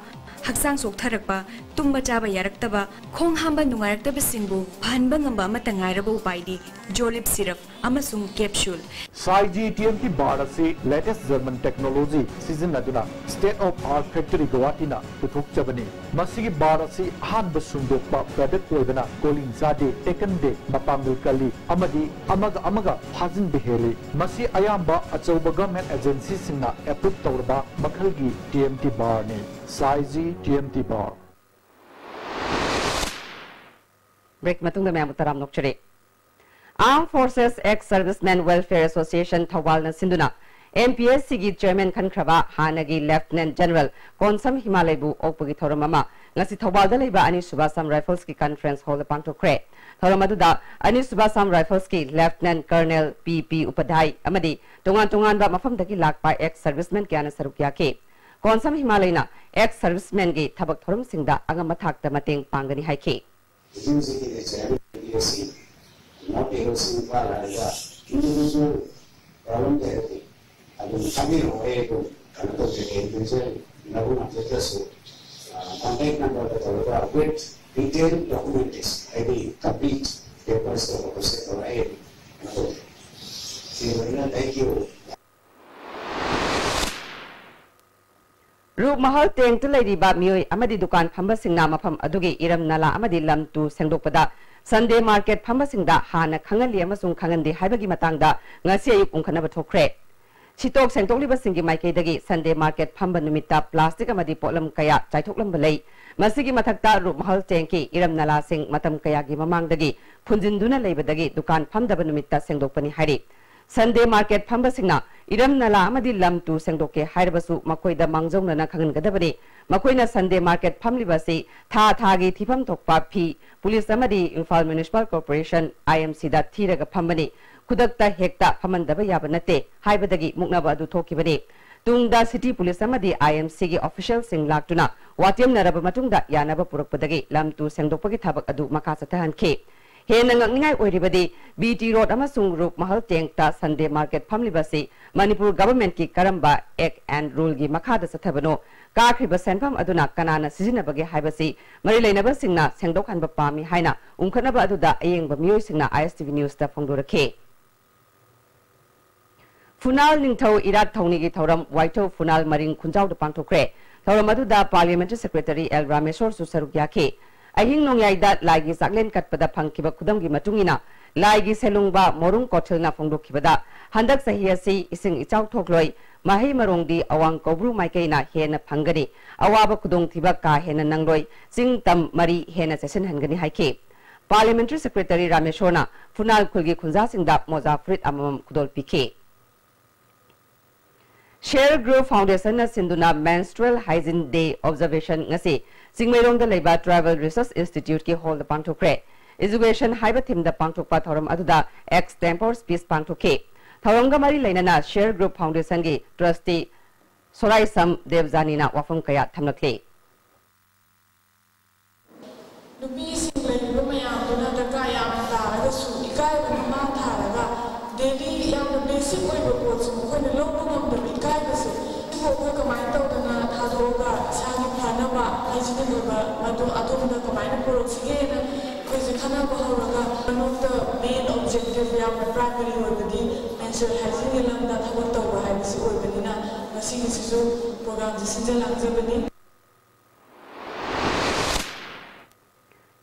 ꯍꯛꯆꯥꯡ ꯁꯣꯛꯊꯔꯛꯄ, ꯇꯨꯝꯕ ꯆꯥꯕ ꯌꯥꯔꯛꯇꯕ, ꯈꯣꯡ ꯍꯥꯝꯕ ꯅꯨꯡꯉꯥꯏꯔꯛꯇꯕꯁꯤꯡꯕꯨ ꯐꯍꯟꯕ ꯉꯝꯕ ꯑꯃꯠꯇ ꯉꯥꯏꯔꯕ ꯎꯄꯥꯏꯗꯤ Jolib syrup ꯑꯃꯁꯨꯡ capsule꯫ Saizi T M T bar ꯑꯁꯤ latest German technology ꯁꯤꯖꯤꯟꯅꯗꯨꯅ state of art factory ꯒꯧꯍꯥꯇꯤꯅ ꯄꯨꯊꯣꯛꯆꯕꯅꯤ꯫ ꯃꯁꯤꯒꯤ bar ꯑꯁꯤ ꯑꯍꯥꯟꯕ ꯁꯨꯡꯗꯣꯛꯄ product ꯑꯣꯏꯕꯅ ꯀꯣꯂꯤꯡ ꯆꯥꯗꯦ, ꯇꯦꯛꯀꯟꯗꯦ, ꯃꯄꯥꯡꯒꯜ ꯀꯜꯂꯤ ꯑꯃꯗꯤ ꯑꯃꯒ ꯑꯃꯒ ꯐꯥꯖꯤꯟꯕ ꯍꯦꯜꯂꯤ꯫ ꯃꯁꯤ ꯑꯌꯥꯝꯕ ꯑꯆꯧꯕ government agency ꯁꯤꯡꯅ approve ꯇꯧꯔꯕ ꯃꯈꯜꯒꯤ T M T bar ꯅꯤ꯫ Saizi T M T bar꯫ Break ꯃꯇꯨꯡꯗ ꯃꯌꯥꯝꯕꯨ ꯇꯔꯥꯝꯅ ꯑꯣꯛꯆꯔꯤ꯫ Armed Forces Ex Servicemen Welfare Association ꯊꯧꯕꯥꯜꯅ ꯁꯤꯟꯗꯨꯅ M P S Cꯒꯤ chairman ꯈꯟꯈ꯭ꯔꯕ ꯍꯥꯟꯅꯒꯤ Lieutenant General ꯀꯣꯟꯁꯝ ꯍꯤꯃꯥꯂꯩꯕꯨ ꯑꯣꯛꯄꯒꯤ ꯊꯧꯔꯝ ꯑꯃ ꯉꯁꯤ ꯊꯧꯕꯥꯜꯗ ꯂꯩꯕ ꯑꯅꯤꯁꯨꯕ Assam Riflesꯀꯤ conference hallꯗ ꯄꯥꯡꯊꯣꯛꯈ꯭ꯔꯦ꯫ ꯊꯧꯔꯝ ꯑꯗꯨꯗ ꯑꯅꯤꯁꯨꯕ Assam Riflesꯀꯤ Lieutenant Colonel P P ꯎꯄꯥꯙ꯭ꯌꯥꯏ ꯑꯃꯗꯤ ꯇꯣꯉꯥꯟ ꯇꯣꯉꯥꯟꯕ ꯃꯐꯝꯗꯒꯤ ꯂꯥꯛꯄ ex servicemen ꯀꯌꯥꯅ ꯁꯔꯨꯛ ꯌꯥꯈꯤ꯫ ꯀꯣꯟꯁꯝ ꯍꯤꯃꯥꯂꯩꯅ ex servicemenꯒꯤ ꯊꯕꯛ ꯊꯧꯔꯝꯁꯤꯡꯗ ꯑꯉꯝꯕ ꯊꯥꯛꯇ ꯃꯇꯦꯡ ꯄꯥꯡꯒꯅꯤ ꯍꯥꯏꯈꯤ꯫ ꯍꯧꯖꯤꯛ ꯍꯧꯖꯤꯛꯀꯤ chairman P S C north A L C ꯅꯨꯄꯥ ꯂꯥꯛꯏꯕ individual problem ꯂꯩꯔꯗꯤ ꯑꯗꯨꯝ ꯊꯥꯕꯤꯔꯛꯑꯣ, ꯑꯩ ꯑꯗꯨꯝ ꯀꯩꯅꯣ ꯇꯧꯖꯒꯦ, individual ꯎꯅꯕ ꯉꯝꯖꯗ꯭ꯔꯁꯨ, ꯑ, contact numberꯗ ꯇꯧꯔꯒ with detail documentation, ꯍꯥꯏꯗꯤ complete papersꯇꯣ ꯄ꯭ꯔꯣꯁꯦꯁ ꯇꯧꯔꯒ ꯑꯩ ꯑꯗꯨꯝ ꯀꯩꯅꯣ ꯇꯧꯖꯒꯦ꯫ ꯁꯤ ꯂꯣꯏꯅ thank you꯫ ꯔꯨꯞꯃꯍꯜ ꯇꯦꯡꯇ ꯂꯩꯔꯤꯕ ꯃꯤꯑꯣꯏ ꯑꯃꯗꯤ ꯗꯨꯀꯥꯟ ꯐꯝꯕꯁꯤꯡꯅ ꯃꯐꯝ ꯑꯗꯨꯒꯤ ꯏꯔꯝ ꯅꯂꯥ ꯑꯃꯗꯤ ꯂꯝ ꯇꯨ ꯁꯦꯡꯗꯣꯛꯄꯗ Sunday market ꯐꯝꯕꯁꯤꯡꯗ ꯍꯥꯟꯅ ꯈꯪꯍꯜꯂꯤ ꯑꯃꯁꯨꯡ ꯈꯪꯍꯟꯗꯦ ꯍꯥꯏꯕꯒꯤ ꯃꯇꯥꯡꯗ ꯉꯁꯤ ꯑꯌꯨꯛ ꯎꯪꯈꯠꯅꯕ ꯊꯣꯛꯈ꯭ꯔꯦ꯫ ꯁꯤꯇꯣꯛ ꯁꯦꯡꯗꯣꯛꯂꯤꯕꯁꯤꯡꯒꯤ ꯃꯥꯏꯀꯩꯗꯒꯤ Sunday market ꯐꯝꯕ ꯅꯨꯃꯤꯠꯇ plastic ꯑꯃꯗꯤ ꯄꯣꯠꯂꯝ ꯀꯌꯥ ꯆꯥꯏꯊꯣꯛꯂꯝꯕ ꯂꯩ꯫ ꯃꯁꯤꯒꯤ ꯃꯊꯛꯇ ꯔꯨꯞꯃꯍꯜ ꯇꯦꯡꯀꯤ ꯏꯔꯝ ꯅꯂꯥꯁꯤꯡ ꯃꯇꯝ ꯀꯌꯥꯒꯤ ꯃꯃꯥꯡꯗꯒꯤ ꯐꯨꯟꯖꯤꯟꯗꯨꯅ ꯂꯩꯕꯗꯒꯤ ꯗꯨꯀꯥꯟ ꯐꯝꯗꯕ ꯅꯨꯃꯤꯠꯇ ꯁꯦꯡꯗꯣꯛꯄꯅꯤ ꯍꯥꯏꯔꯤ꯫ Sunday market ꯐꯝꯕꯁꯤꯡꯅ ꯏꯔꯝ ꯅꯂꯥ ꯑꯃꯗꯤ ꯂꯝ ꯇꯨ ꯁꯦꯡꯗꯣꯛꯀꯦ ꯍꯥꯏꯔꯕꯁꯨ ꯃꯈꯣꯏꯗ ꯃꯥꯡꯖꯧꯅꯅ ꯈꯪꯍꯟꯒꯗꯕꯅꯤ꯫ ꯃꯈꯣꯏꯅ Sunday market ꯐꯝꯂꯤꯕ ꯑꯁꯤ ꯊꯥ ꯊꯥꯒꯤ ꯊꯤꯐꯝ ꯊꯣꯛꯄ ꯐꯤ, ꯄꯨꯂꯤꯁ ꯑꯃꯗꯤ Imphal Municipal Corporation, I M Cꯗ ꯊꯤꯔꯒ ꯐꯝꯕꯅꯤ꯫ ꯈꯨꯗꯛꯇ ꯍꯦꯛꯇ ꯐꯝꯍꯟꯗꯕ ꯌꯥꯕ ꯅꯠꯇꯦ ꯍꯥꯏꯕꯗꯒꯤ ꯃꯨꯛꯅꯕ ꯑꯗꯨ ꯊꯣꯛꯈꯤꯕꯅꯤ꯫ ꯇꯨꯡꯗ city ꯄꯨꯂꯤꯁ ꯑꯃꯗꯤ I M Cꯒꯤ officialꯁꯤꯡ ꯂꯥꯛꯇꯨꯅ ꯋꯥꯇꯦꯝꯅꯔꯕ ꯃꯇꯨꯡꯗ ꯌꯥꯅꯕ ꯄꯨꯔꯛꯄꯗꯒꯤ ꯂꯝ ꯇꯨ ꯁꯦꯡꯗꯣꯛꯄꯒꯤ ꯊꯕꯛ ꯑꯗꯨ ꯃꯈꯥ ꯆꯠꯊꯍꯟꯈꯤ꯫ ꯍꯦꯟꯅ ꯉꯛꯅꯤꯡꯉꯥꯏ ꯑꯣꯏꯔꯤꯕꯗꯤ, B T Road ꯑꯃꯁꯨꯡ ꯔꯨꯞꯃꯍꯜ ꯇꯦꯡꯇ Sunday market ꯐꯝꯂꯤꯕꯁꯤ ꯃꯅꯤꯄꯨꯔ governmentꯀꯤ ꯀꯔꯝꯕ act and ruleꯒꯤ ꯃꯈꯥꯗ ꯆꯠꯊꯕꯅꯣ, ꯀꯥꯈ꯭ꯔꯤꯕ ꯁꯦꯟꯐꯝ ꯑꯗꯨꯅ ꯀꯅꯥꯅ ꯁꯤꯖꯤꯟꯅꯕꯒꯦ ꯍꯥꯏꯕꯁꯤ ꯃꯔꯤ ꯂꯩꯅꯕꯁꯤꯡꯅ ꯁꯦꯡꯗꯣꯛꯍꯟꯕ ꯄꯥꯝꯃꯤ ꯍꯥꯏꯅ ꯎꯪꯈꯠꯅꯕ ꯑꯗꯨꯗ ꯑꯌꯦꯡꯕ ꯃꯤꯑꯣꯏꯁꯤꯡꯅ I S T V Newsꯇ ꯐꯣꯡꯗꯣꯔꯛꯈꯤ꯫ ꯐꯨꯅꯥꯜ ꯅꯤꯡꯊꯧ ꯏꯔꯥꯠ ꯊꯧꯅꯤꯒꯤ ꯊꯧꯔꯝ ꯋꯥꯏꯊꯧ ꯐꯨꯅꯥꯜ ꯃꯔꯤꯡ ꯈꯨꯟꯖꯥꯎꯗ ꯄꯥꯡꯊꯣꯛꯈ꯭ꯔꯦ꯫ ꯊꯧꯔꯝ ꯑꯗꯨꯗ Parliamentary Secretary L ꯔꯥꯃꯦꯁꯣꯔꯁꯨ ꯁꯔꯨꯛ ꯌꯥꯈꯤ꯫ ꯑꯍꯤꯡ ꯅꯣꯡꯌꯥꯏꯗ ꯂꯥꯏꯒꯤ ꯆꯥꯛꯂꯦꯟ ꯀꯠꯄꯗ ꯐꯪꯈꯤꯕ ꯈꯨꯗꯝꯒꯤ ꯃꯇꯨꯡ ꯏꯟꯅ ꯂꯥꯏꯒꯤ ꯁꯦꯂꯨꯡꯕ ꯃꯣꯔꯨꯡ ꯀꯣꯊꯤꯜꯅ ꯐꯣꯡꯗꯣꯛꯈꯤꯕꯗ, ꯍꯟꯗꯛ ꯆꯍꯤ ꯑꯁꯤ ꯏꯁꯤꯡ ꯏꯆꯥꯎ ꯊꯣꯛꯂꯣꯏ, ꯃꯍꯩ ꯃꯔꯣꯡꯗꯤ ꯑꯋꯥꯡ ꯀꯧꯕ꯭ꯔꯨ ꯃꯥꯏꯀꯩꯅ ꯍꯦꯟꯅ ꯐꯪꯒꯅꯤ, ꯑꯋꯥꯕ ꯈꯨꯗꯣꯡꯊꯤꯕ ꯀꯥ ꯍꯦꯟꯅ ꯅꯪꯂꯣꯏ, ꯆꯤꯡ ꯇꯝ ꯃꯔꯤ ꯍꯦꯟꯅ ꯆꯦꯠꯁꯤꯟꯍꯟꯒꯅꯤ ꯍꯥꯏꯈꯤ꯫ Parliamentary Secretary ꯔꯥꯃꯦꯁꯣꯔꯅ ꯐꯨꯅꯥꯜ ꯈꯨꯜꯒꯤ ꯈꯨꯟꯖꯥꯁꯤꯡꯗ ꯃꯣꯖꯥ ꯐꯨꯔꯤꯠ ꯑꯃꯃꯝ ꯈꯨꯗꯣꯜ ꯄꯤꯈꯤ꯫ Share Group Foundationꯅ ꯁꯤꯟꯗꯨꯅ Menstrual Hygiene Day Observation ꯉꯁꯤ ꯆꯤꯡꯃꯩꯔꯣꯡꯗ ꯂꯩꯕ Tribal Research Instituteꯀꯤ hallꯗ ꯄꯥꯡꯊꯣꯛꯈ꯭ꯔꯦ꯫ Education ꯍꯥꯏꯕ themeꯗ ꯄꯥꯡꯊꯣꯛꯄ ꯊꯧꯔꯝ ꯑꯗꯨꯗ extempore speech ꯄꯥꯡꯊꯣꯛꯈꯤ꯫ ꯊꯧꯔꯝꯒ ꯃꯔꯤ ꯂꯩꯅꯅ Share Group Foundationꯒꯤ trustee ꯁꯣꯔꯥꯏꯁꯝ ꯗꯦꯕꯖꯥꯅꯤꯅ ꯋꯥꯐꯝ ꯀꯌꯥ ꯊꯝꯂꯛꯂꯤ꯫ ꯅꯨꯄꯤꯁꯤꯡ ꯂꯩꯔꯤꯕ ꯃꯌꯥꯝꯗꯨꯅ ꯗꯔꯀꯥꯔ ꯌꯥꯝꯅ ꯇꯥꯔꯒꯁꯨ ꯏꯀꯥꯏꯕ ꯃꯃꯥꯡ ꯊꯥꯔꯒ daily ꯌꯥꯝꯅ basic ꯑꯣꯏꯕ ꯄꯣꯠꯁꯨ ꯃꯈꯣꯏꯅ ꯂꯧꯕ ꯉꯝꯗꯕ ꯏꯀꯥꯏꯕꯁꯦ, ꯁꯤꯕꯨ ꯑꯩꯈꯣꯏ ꯀꯃꯥꯏꯅ ꯇꯧꯗꯅ ꯊꯥꯗꯣꯛꯑꯒ ꯏꯁꯥꯒꯤ ꯐꯅꯕ hygienic ꯑꯣꯏꯕ ꯃꯗꯨ ꯑꯗꯣꯝꯗ ꯀꯃꯥꯏꯅ ꯄꯨꯔꯛꯁꯤꯒꯦꯅ ꯑꯩꯈꯣꯏꯁꯦ ꯈꯟꯅꯕ ꯍꯧꯔꯒ ꯃꯅꯨꯡꯗ main objective ꯌꯥꯝꯅ primary ꯑꯣꯏꯕꯗꯤ menstrual hygieneꯒꯤ ꯂꯝꯗ ꯊꯕꯛ ꯇꯧꯕ ꯍꯥꯏꯕꯁꯤ ꯑꯣꯏꯕꯅꯤꯅ ꯉꯁꯤꯒꯤꯁꯤꯁꯨ programꯁꯦ ꯁꯤꯟꯖ ꯂꯥꯡꯖꯕꯅꯤ꯫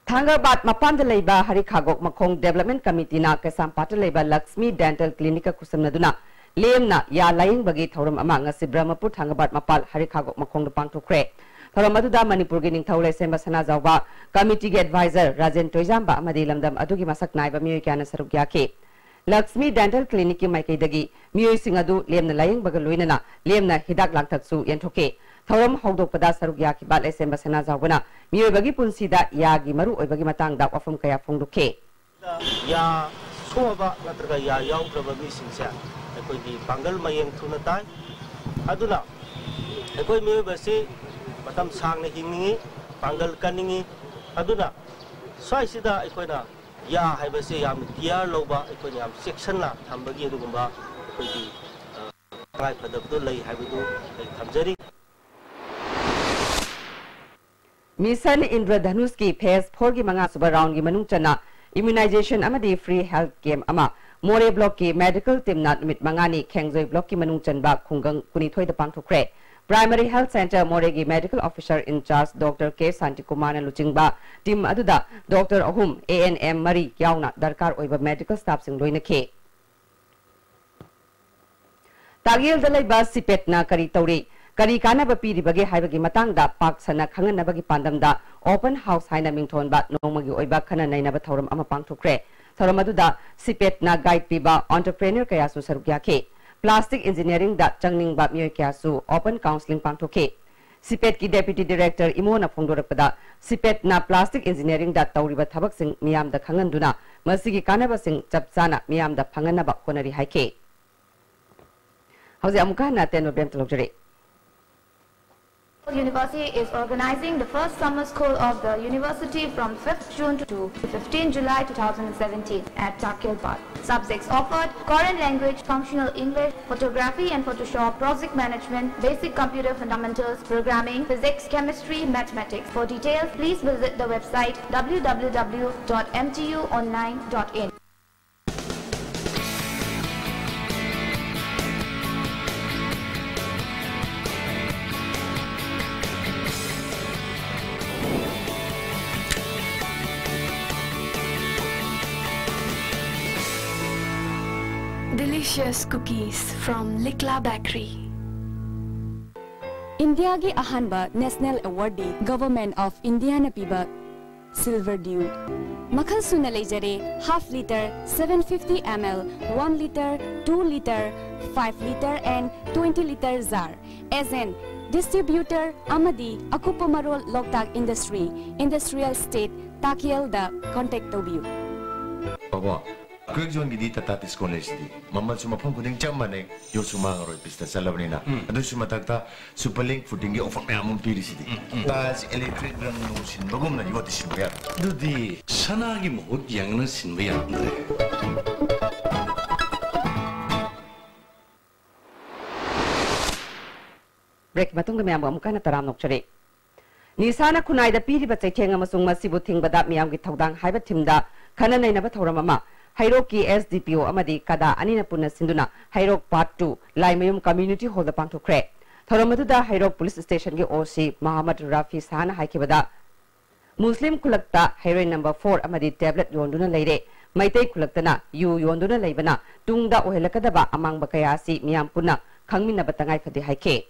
ꯊꯥꯡꯒꯥꯕꯥꯗ ꯃꯄꯥꯟꯗ ꯂꯩꯕ ꯍꯔꯤꯈꯥꯒꯣꯛ ꯃꯈꯣꯡ Development Committeeꯅ ꯀꯩꯁꯥꯝꯄꯥꯠꯇ ꯂꯩꯕ ꯂꯛꯁꯃꯤ Dental Clinicꯀ ꯈꯨꯠꯁꯝꯅꯗꯨꯅ ꯂꯦꯝꯅ ꯌꯥ ꯂꯥꯌꯦꯡꯕꯒꯤ ꯊꯧꯔꯝ ꯑꯃ ꯉꯁꯤ ꯕ꯭ꯔꯍꯃꯄꯨꯔ ꯊꯥꯡꯒꯥꯕꯥꯗ ꯃꯄꯥꯜ ꯍꯔꯤꯈꯥꯒꯣꯛ ꯃꯈꯣꯡꯗ ꯄꯥꯡꯊꯣꯛꯈ꯭ꯔꯦ꯫ ꯊꯧꯔꯝ ꯑꯗꯨꯗ ꯃꯅꯤꯄꯨꯔꯒꯤ ꯅꯤꯡꯊꯧ ꯂꯩꯁꯦꯝꯕ ꯁꯅꯥꯖꯥꯎꯕ, committeeꯒꯤ advisor ꯔꯥꯖꯦꯟ ꯇꯣꯏꯖꯥꯝꯕ ꯑꯃꯗꯤ ꯂꯝꯗꯝ ꯑꯗꯨꯒꯤ ꯃꯁꯛ ꯅꯥꯏꯕ ꯃꯤꯑꯣꯏ ꯀꯌꯥꯅ ꯁꯔꯨꯛ ꯌꯥꯈꯤ꯫ ꯂꯛꯁꯃꯤ Dental Clinicꯀꯤ ꯃꯥꯏꯀꯩꯗꯒꯤ ꯃꯤꯑꯣꯏꯁꯤꯡ ꯑꯗꯨ ꯂꯦꯝꯅ ꯂꯥꯌꯦꯡꯕꯒ ꯂꯣꯏꯅꯅ ꯂꯦꯝꯅ ꯍꯤꯗꯥꯛ ꯂꯥꯡꯊꯛꯁꯨ ꯌꯦꯟꯊꯣꯛꯈꯤ꯫ ꯊꯧꯔꯝ ꯍꯧꯗꯣꯛꯄꯗ ꯁꯔꯨꯛ ꯌꯥꯈꯤꯕ ꯂꯩꯁꯦꯝꯕ ꯁꯅꯥꯖꯥꯎꯕꯅ ꯃꯤꯑꯣꯏꯕꯒꯤ ꯄꯨꯟꯁꯤꯗ ꯌꯥꯒꯤ ꯃꯔꯨ ꯑꯣꯏꯕꯒꯤ ꯃꯇꯥꯡꯗ ꯋꯥꯐꯝ ꯀꯌꯥ ꯐꯣꯡꯗꯣꯛꯈꯤ꯫ ꯌꯥ ꯁꯣꯛꯑꯕ ꯅꯠꯇ꯭ꯔꯒ ꯌꯥ ꯌꯥꯎꯗ꯭ꯔꯕ ꯃꯤꯁꯤꯡꯁꯦ ꯑꯩꯈꯣꯏꯒꯤ ꯄꯥꯡꯒꯜ ꯃꯌꯦꯡ ꯊꯨꯅ ꯇꯥꯏ꯫ ꯑꯗꯨꯅ ꯑꯩꯈꯣꯏ ꯃꯤꯑꯣꯏꯕꯁꯤ ꯃꯇꯝ ꯁꯥꯡꯅ ꯍꯤꯡꯅꯤꯡꯏ, ꯄꯥꯡꯒꯜ ꯀꯟꯅꯤꯡꯏ꯫ ꯑꯗꯨꯅ ꯁ꯭ꯋꯥꯏꯁꯤꯗ ꯑꯩꯈꯣꯏꯅ ꯌꯥ ꯍꯥꯏꯕꯁꯤ ꯌꯥꯝꯅ care ꯂꯧꯕ, ꯑꯩꯈꯣꯏꯅ ꯌꯥꯝ ꯆꯦꯛꯁꯤꯟꯅ ꯊꯝꯕꯒꯤ ꯑꯗꯨꯒꯨꯝꯕ ꯑꯩꯈꯣꯏꯒꯤ, ꯑ, ꯇꯉꯥꯏꯐꯗꯕꯗꯨ ꯂꯩ ꯍꯥꯏꯕꯗꯨ ꯑꯩ ꯊꯝꯖꯔꯤ꯫ Mission ꯏꯟꯗ꯭ꯔꯙꯅꯨꯁꯀꯤ phase fourꯒꯤ ꯃꯉꯥꯁꯨꯕ roundꯒꯤ ꯃꯅꯨꯡ ꯆꯟꯅ immunization ꯑꯃꯗꯤ free health camp ꯑꯃ ꯃꯣꯔꯦ blockꯀꯤ medical teamꯅ ꯅꯨꯃꯤꯠ ꯃꯉꯥꯅꯤ ꯈꯦꯡꯖꯣꯏ blockꯀꯤ ꯃꯅꯨꯡ ꯆꯟꯕ ꯈꯨꯡꯒꯪ ꯀꯨꯟꯅꯤꯊꯣꯏꯗ ꯄꯥꯡꯊꯣꯛꯈ꯭ꯔꯦ꯫ Primary Health Centre ꯃꯣꯔꯦꯒꯤ medical officer in charge Doctor ꯀꯦ ꯁꯥꯟꯇꯤꯀꯨꯃꯥꯔꯅ ꯂꯨꯆꯤꯡꯕ team ꯑꯗꯨꯗ doctor ꯑꯍꯨꯝ, A N M ꯃꯔꯤ ꯌꯥꯎꯅ ꯗꯔꯀꯥꯔ ꯑꯣꯏꯕ medical staffꯁꯤꯡ ꯂꯣꯏꯅꯈꯤ꯫ ꯇꯥꯛꯌꯦꯜꯗ ꯂꯩꯕ ꯁꯤꯄꯦꯠꯅ ꯀꯔꯤ ꯇꯧꯔꯤ? ꯀꯔꯤ ꯀꯥꯟꯅꯕ ꯄꯤꯔꯤꯕꯒꯦ ꯍꯥꯏꯕꯒꯤ ꯃꯇꯥꯡꯗ ꯄꯥꯛ ꯁꯟꯅ ꯈꯪꯍꯟꯅꯕꯒꯤ ꯄꯥꯟꯗꯝꯗ Open House ꯍꯥꯏꯅ ꯃꯤꯡꯊꯣꯟꯕ ꯅꯣꯡꯃꯒꯤ ꯑꯣꯏꯕ ꯈꯟꯅ ꯅꯩꯅꯕ ꯊꯧꯔꯝ ꯑꯃ ꯄꯥꯡꯊꯣꯛꯈ꯭ꯔꯦ꯫ ꯊꯧꯔꯝ ꯑꯗꯨꯗ ꯁꯤꯄꯦꯠꯅ ꯒꯥꯏꯗ ꯄꯤꯕ entrepreneur ꯀꯌꯥꯁꯨ ꯁꯔꯨꯛ ꯌꯥꯈꯤ꯫ Plastic engineeringꯗ ꯆꯪꯅꯤꯡꯕ ꯃꯤꯑꯣꯏ ꯀꯌꯥꯁꯨ open counselling ꯄꯥꯡꯊꯣꯛꯈꯤ꯫ ꯁꯤꯄꯦꯠꯀꯤ deputy director ꯏꯃꯣꯅ ꯐꯣꯡꯗꯣꯔꯛꯄꯗ, ꯁꯤꯄꯦꯠꯅ plastic engineeringꯗ ꯇꯧꯔꯤꯕ ꯊꯕꯛꯁꯤꯡ ꯃꯤꯌꯥꯝꯗ ꯈꯪꯍꯟꯗꯨꯅ ꯃꯁꯤꯒꯤ ꯀꯥꯟꯅꯕꯁꯤꯡ ꯆꯞ ꯆꯥꯅ ꯃꯤꯌꯥꯝꯗ ꯐꯪꯍꯟꯅꯕ ꯍꯣꯠꯅꯔꯤ ꯍꯥꯏꯈꯤ꯫ ꯍꯧꯖꯤꯛ ꯑꯃꯨꯛꯀ ꯍꯟꯅ ꯑꯇꯦꯟꯕ ꯕ꯭ꯔꯦꯛ ꯑꯃꯇ ꯂꯧꯖꯔꯤ꯫ University is organizing the first summer school of the university from fifth June to fifteenth July two thousand seventeen at Takyal Park. Subjects offered: Korean language, functional English, photography and Photoshop, project management, basic computer fundamentals, programming, physics, chemistry, mathematics. For details, please visit the website w w w dot m t u online dot in. Delicious cookies from Likla Bakery. ꯏꯟꯗꯤꯌꯥꯒꯤ ꯑꯍꯥꯟꯕ national awardꯗꯤ Government of Indiaꯅ ꯄꯤꯕ Silver Dew ꯃꯈꯜ ꯁꯨꯅ ꯂꯩꯖꯔꯦ: half litre, seven fifty ml, one litre, two litre, five litre and twenty litre jar꯫ Agent, distributor ꯑꯃꯗꯤ ꯑꯀꯨꯞꯄ ꯃꯔꯣꯜ ꯂꯣꯛꯇꯥꯛ Industry, Industrial Estate, ꯇꯥꯀꯤꯌꯦꯜꯗ contact ꯇꯧꯕꯤꯌꯨ꯫ ꯕꯥꯕꯥ, ꯀ꯭ꯋꯦꯛ ꯖꯣꯟꯒꯤꯗꯤ ꯇꯥꯇꯥ ꯇꯤꯁꯀꯣ ꯂꯩꯁꯤꯗꯤ꯫ ꯃꯃꯜꯁꯨ ꯃꯐꯝ ꯈꯨꯗꯤꯡ ꯆꯞ ꯃꯥꯟꯅꯩ, ꯌꯣꯠꯁꯨ ꯃꯥꯡꯉꯔꯣꯏ, ꯄꯤꯁꯇ ꯆꯠꯂꯕꯅꯤꯅ꯫ ꯎꯝ꯫ ꯑꯗꯨꯁꯨ ꯃꯊꯛꯇ Superlink Footingꯒꯤ offer ꯃꯌꯥꯝ ꯑꯃ ꯄꯤꯔꯤꯁꯤꯗꯤ꯫ ꯎꯝ, ꯎꯝ꯫ ꯇꯥꯏꯜꯁ, electric ꯔꯪ ꯅꯨꯡ ꯁꯤꯟꯕꯒꯨꯝꯅ ꯌꯣꯠꯇꯤ ꯁꯤꯟꯕ ꯌꯥꯔꯦ꯫ ꯑꯗꯨꯗꯤ ꯁꯅꯥꯒꯤ ꯃꯍꯨꯠ ꯌꯦꯡꯅ ꯁꯤꯟꯕ ꯌꯥꯔꯝꯗ꯭ꯔꯦ꯫ ꯕ꯭ꯔꯦꯛꯀꯤ ꯃꯇꯨꯡꯗ ꯃꯌꯥꯝꯕꯨ ꯑꯃꯨꯛ ꯍꯟꯅ ꯇꯔꯥꯝꯅ ꯑꯣꯛꯆꯔꯤ꯫ ꯅꯤꯁꯥꯅ ꯈꯨꯟꯅꯥꯏꯗ ꯄꯤꯔꯤꯕ ꯆꯩꯊꯦꯡ ꯑꯃꯁꯨꯡ ꯃꯁꯤꯕꯨ ꯊꯤꯡꯕꯗ ꯃꯤꯌꯥꯝꯒꯤ ꯊꯧꯗꯥꯡ ꯍꯥꯏꯕ ꯊꯤꯝꯗ ꯈꯟꯅ ꯅꯩꯅꯕ ꯊꯧꯔꯝ ꯑꯃ ꯍꯩꯔꯣꯛꯀꯤ S D P O ꯑꯃꯗꯤ ꯀꯗꯥ ꯑꯅꯤꯅ ꯄꯨꯟꯅ ꯁꯤꯟꯗꯨꯅ ꯍꯩꯔꯣꯛ Part two ꯂꯥꯏꯃꯌꯨꯝ Community Hallꯗ ꯄꯥꯡꯊꯣꯛꯈ꯭ꯔꯦ꯫ ꯊꯧꯔꯝ ꯑꯗꯨꯗ ꯍꯩꯔꯣꯛ Police Stationꯒꯤ O C Mohammad Rafi ꯁꯥꯍꯅ ꯍꯥꯏꯈꯤꯕꯗ, ꯃꯨꯁꯂꯤꯝ ꯈꯨꯜꯂꯛꯇ heroin number four ꯑꯃꯗꯤ tablet ꯌꯣꯟꯗꯨꯅ ꯂꯩꯔꯦ꯫ ꯃꯩꯇꯩ ꯈꯨꯜꯂꯛꯇꯅ ꯌꯨ ꯌꯣꯟꯗꯨꯅ ꯂꯩꯕꯅ ꯇꯨꯡꯗ ꯑꯣꯏꯍꯜꯂꯛꯀꯗꯕ ꯑꯃꯥꯡꯕ ꯀꯌꯥ ꯑꯁꯤ ꯃꯤꯌꯥꯝ ꯄꯨꯟꯅ ꯈꯪꯃꯤꯟꯅꯕ ꯇꯉꯥꯏ ꯐꯗꯦ ꯍꯥꯏꯈꯤ꯫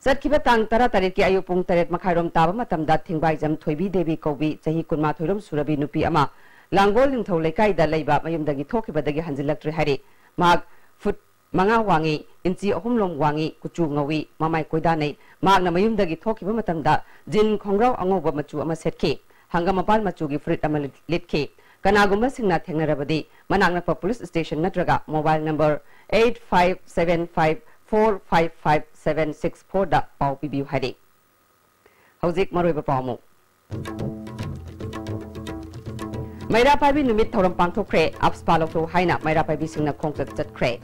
ꯆꯠꯈꯤꯕ ꯇꯥꯡ ꯇꯔꯥꯇꯔꯦꯠꯀꯤ ꯑꯌꯨꯛ ꯄꯨꯡ ꯇꯔꯦꯠ ꯃꯈꯥꯏꯔꯣꯝ ꯇꯥꯕ ꯃꯇꯝꯗ ꯊꯤꯡꯕꯥꯏꯖꯝ ꯊꯣꯏꯕꯤ ꯗꯦꯕꯤ ꯀꯧꯕꯤ ꯆꯍꯤ ꯀꯨꯟꯃꯥꯊꯣꯏꯔꯣꯝ ꯁꯨꯔꯕꯤ ꯅꯨꯄꯤ ꯑꯃ ꯂꯥꯡꯒꯣꯜ ꯅꯤꯡꯊꯧ ꯂꯩꯀꯥꯏꯗ ꯂꯩꯕ ꯃꯌꯨꯝꯗꯒꯤ ꯊꯣꯛꯈꯤꯕꯗꯒꯤ ꯍꯟꯖꯤꯜꯂꯛꯇ꯭ꯔꯤ ꯍꯥꯏꯔꯤ꯫ ꯃꯍꯥꯛ ꯐꯨꯠ ꯃꯉꯥ ꯋꯥꯡꯉꯤ, ꯏꯟꯆꯤ ꯑꯍꯨꯝ ꯂꯣꯝ ꯋꯥꯡꯉꯤ, ꯀꯨꯆꯨ ꯉꯧꯏ, ꯃꯃꯥꯏ ꯀꯣꯏꯗꯥꯅꯩ꯫ ꯃꯍꯥꯛꯅ ꯃꯌꯨꯝꯗꯒꯤ ꯊꯣꯛꯈꯤꯕ ꯃꯇꯝꯗ ꯖꯤꯟ ꯈꯣꯡꯒ꯭ꯔꯥꯎ ꯑꯉꯧꯕ ꯃꯆꯨ ꯑꯃ ꯁꯦꯠꯈꯤ꯫ ꯍꯪꯒꯥꯝ ꯃꯄꯥꯟ ꯃꯆꯨꯒꯤ ꯐꯨꯔꯤꯠ ꯑꯃ ꯂꯤꯠ-, ꯂꯤꯠꯈꯤ꯫ ꯀꯅꯥꯒꯨꯝꯕꯁꯤꯡꯅ ꯊꯦꯡꯅꯔꯕꯗꯤ ꯃꯅꯥꯛ ꯅꯛꯄ ꯄꯨꯂꯤꯁ ꯁ꯭ꯇꯦꯁꯟ ꯅꯠꯇ꯭ꯔꯒ mobile number eight five seven five four five five seven six four ꯗ ꯄꯥꯎ ꯄꯤꯕꯤꯌꯨ ꯍꯥꯏꯔꯤ꯫ ꯍꯧꯖꯤꯛ ꯃꯔꯨꯑꯣꯏꯕ ꯄꯥꯎ ꯑꯃꯨꯛ꯫ ꯃꯩꯔꯥ ꯄꯥꯏꯕꯤ ꯅꯨꯃꯤꯠ ꯊꯧꯔꯝ ꯄꯥꯡꯊꯣꯛꯈ꯭ꯔꯦ꯫ ꯑꯞꯁꯄꯥ ꯂꯧꯊꯣꯛꯎ ꯍꯥꯏꯅ ꯃꯩꯔꯥ ꯄꯥꯏꯕꯤꯁꯤꯡꯅ ꯈꯣꯡꯆꯠ ꯆꯠꯈ꯭ꯔꯦ꯫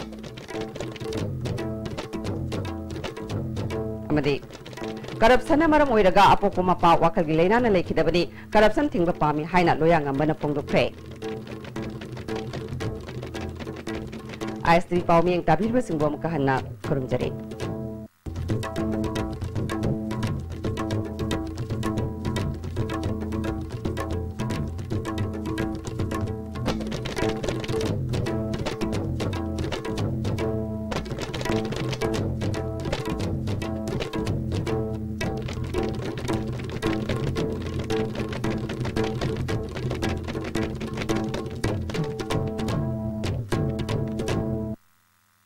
ꯑꯃꯗꯤ ꯀꯔꯞꯁꯟꯅ ꯃꯔꯝ ꯑꯣꯏꯔꯒ ꯑꯄꯣꯛꯄ ꯃꯄꯥ ꯋꯥꯈꯜꯒꯤ ꯂꯥꯏꯅꯥꯅ ꯂꯩꯈꯤꯗꯕꯅꯤ, ꯀꯔꯞꯁꯟ ꯊꯤꯡꯕ ꯄꯥꯝꯃꯤ ꯍꯥꯏꯅ ꯂꯣꯌꯥꯉꯝꯕꯅ ꯐꯣꯡꯗꯣꯛꯈ꯭ꯔꯦ꯫ ISTV ꯄꯥꯎ ꯃꯤꯠꯌꯦꯡ ꯇꯥꯕꯤꯔꯤꯕꯁꯤꯡꯕꯨ ꯑꯃꯨꯛꯀ ꯍꯟꯅ ꯈꯨꯔꯨꯝꯖꯔꯤ꯫